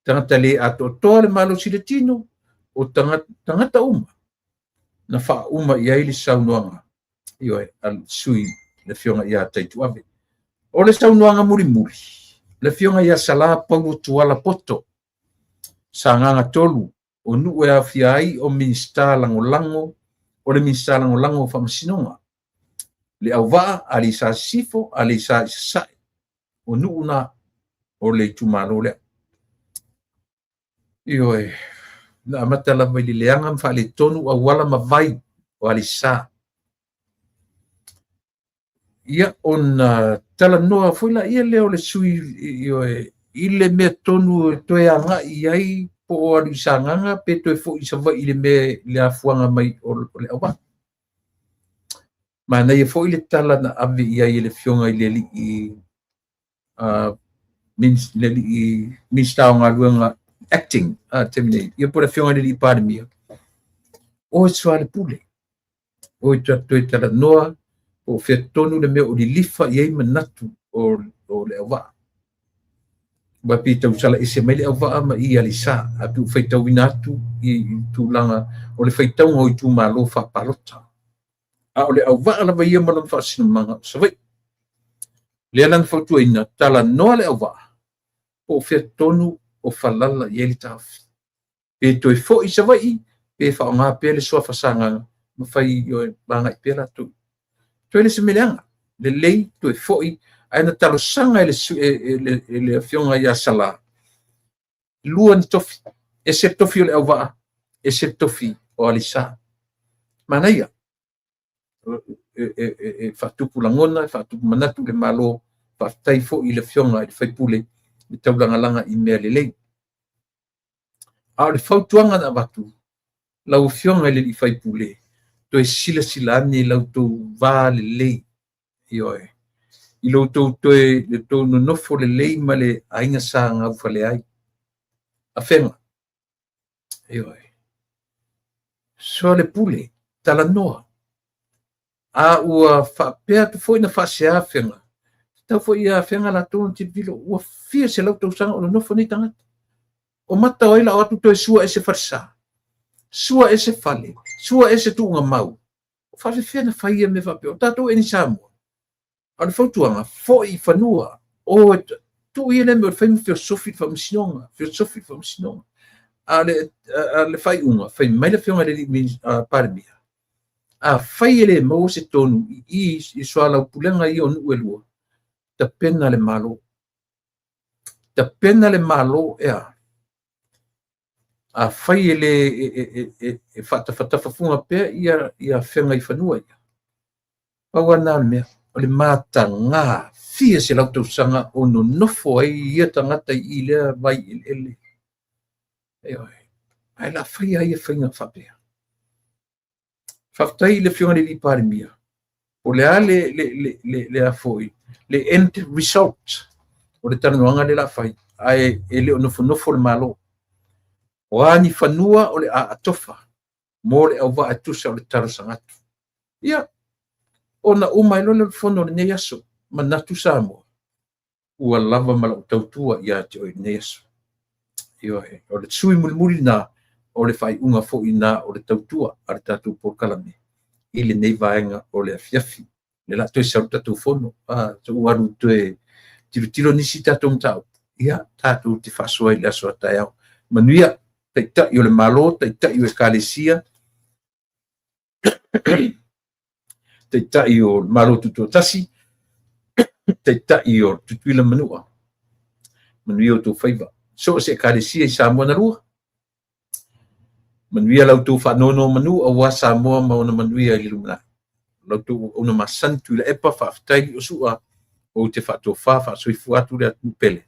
tagata le atoatoa le malosi le tino, o tagata, tagata uma. Na faauma i ai le saunoaga. Ioe, a le sui le afioga ia Taituave. O le saunoaga mulimuli, le afioga ia Sala Paulo Tuala Poto, Sagaga 3, o nuu e aofia ai o Minisita Lagolago, o le Minisita Lagolago o Faamasinoga, Leauvaa, Aleisa Sisifo, Aleisa i Sasae. O nuu na o le itumalo lea. Ioe, na amata lava i le leaga ma faaletonu auala ma vai o Aleisa. Ia, ona talanoa foi la ia lea o le sui, ioe, i le mea tonu e toe agai i ai po o alu i Sagaga pe toe foi i Savaii i le mea le afuaga mai o Leauvaa. Manaia foi le tala na ave i ai e le afioga i le alii le alii Minisita o Galuega acting taimi nei, ia po o le afioga i le alii Palemia, o e soalepule, o e toe talanoa po o fea tonu le mea o lilifa i ai manatu o Leauvaa. Ua pei tausala ese mai Leauvaa ma i Aleisa, a pe ua faitauina atu i tulaga o le faitauga o itumalo faapalota. A o Leauvaa lava ia ma lona faasinomaga o Savaii. Lea la na fautuaina, talanoa Leauvaa, po o fea tonu o falala i ai le taofi. Pe toe foi i Savaii, pe faaaoga pea le suafa Sagaga, ma fai agai pea latou. Toe le se mea leaga, lelei toe foi, ae na talosaga e le afioga ia Sala, lua ni tofi, ese le tofi o Leauvaa, ese le tofi o Aleisa. Manaia, e faatupu lagona, e faatupu manatu le Malo, faafetai foi i le afioga i le faipule, le taulagalaga i mea lelei. A o le fautuaga na avatu, lau afioga i le alii faipule, toe silasila ane i lau tou va lelei, ioe, i lo tou toe le tou nonofo lelei ma le aiga sa gaufale ai. Afega, ioe, soalepule, talanoa. A ua faapea atu foi na faasea Afega, tatau foi ia Afega latou na tilotilo, ua fia selau tausaga o nonofo nei tagata. O mata o ai la o atu toe sua ese falesa, sua ese fale, sua ese tuuga mau. O faafefea na fai ia mea faapea, o tatou e ni Samoa. A o le fautuaga, foi i fanua, o tuu ia lea mea o le fai ma feosofi le faamasinoga, feosofi le faamasinoga. A o le faaiuga, fai mai le afioga i le alii Palemia, a fai e le maua se tonu i i soalaupulega ia o nuu e lua, tapena le Malo. Tapena le Malo e a? A fai e le e faatafatafafuga pea ia Afega i fanua ia. Pau lava na o le mea, o le mataga fia selau tausaga o nonofo ai ia tagata i lea vai eleele. Ioe. Ae la fai ai ia faiga faapea. Faafetai i le afioga i le alii Palemia. O le a le a foi, le end result. O le talanoaga lea o le a fai, ae e le o nofonofo le Malo. O a ni fanua o le a atofa mo le auvaa e tusa o le talosaga atu. Ia, ona uma ai loa lea o le fono i lenei aso. Manatu Samoa, ua lava ma lau tautua ia te oe i lenei aso. Ioe, o le sui mulimuli lena, o le faaiuga foi lena o le tautua a le tatou polokalame i lenei vaega o le afiafi. O le a toe sau le tatou fono, ua alu toe tilotilo nisi tatou mataupu, ia tatou te faasoa i le aso a taeao. Manuia Taitai o le Malo, Taitai o Ekalesia, Taitai o le Malo Tutoatasi, Taitai o Tutuila ma Manua, manuia outou faiva. So o se Ekalesia i Samoa na lua, manuia la outou faanonomanu aua Samoa ma ona manuia i le lumanai. La outou auauna masani Tuilaepa, faafetai Liosua, ou te faatofa faasoifua atu le atunuu pele.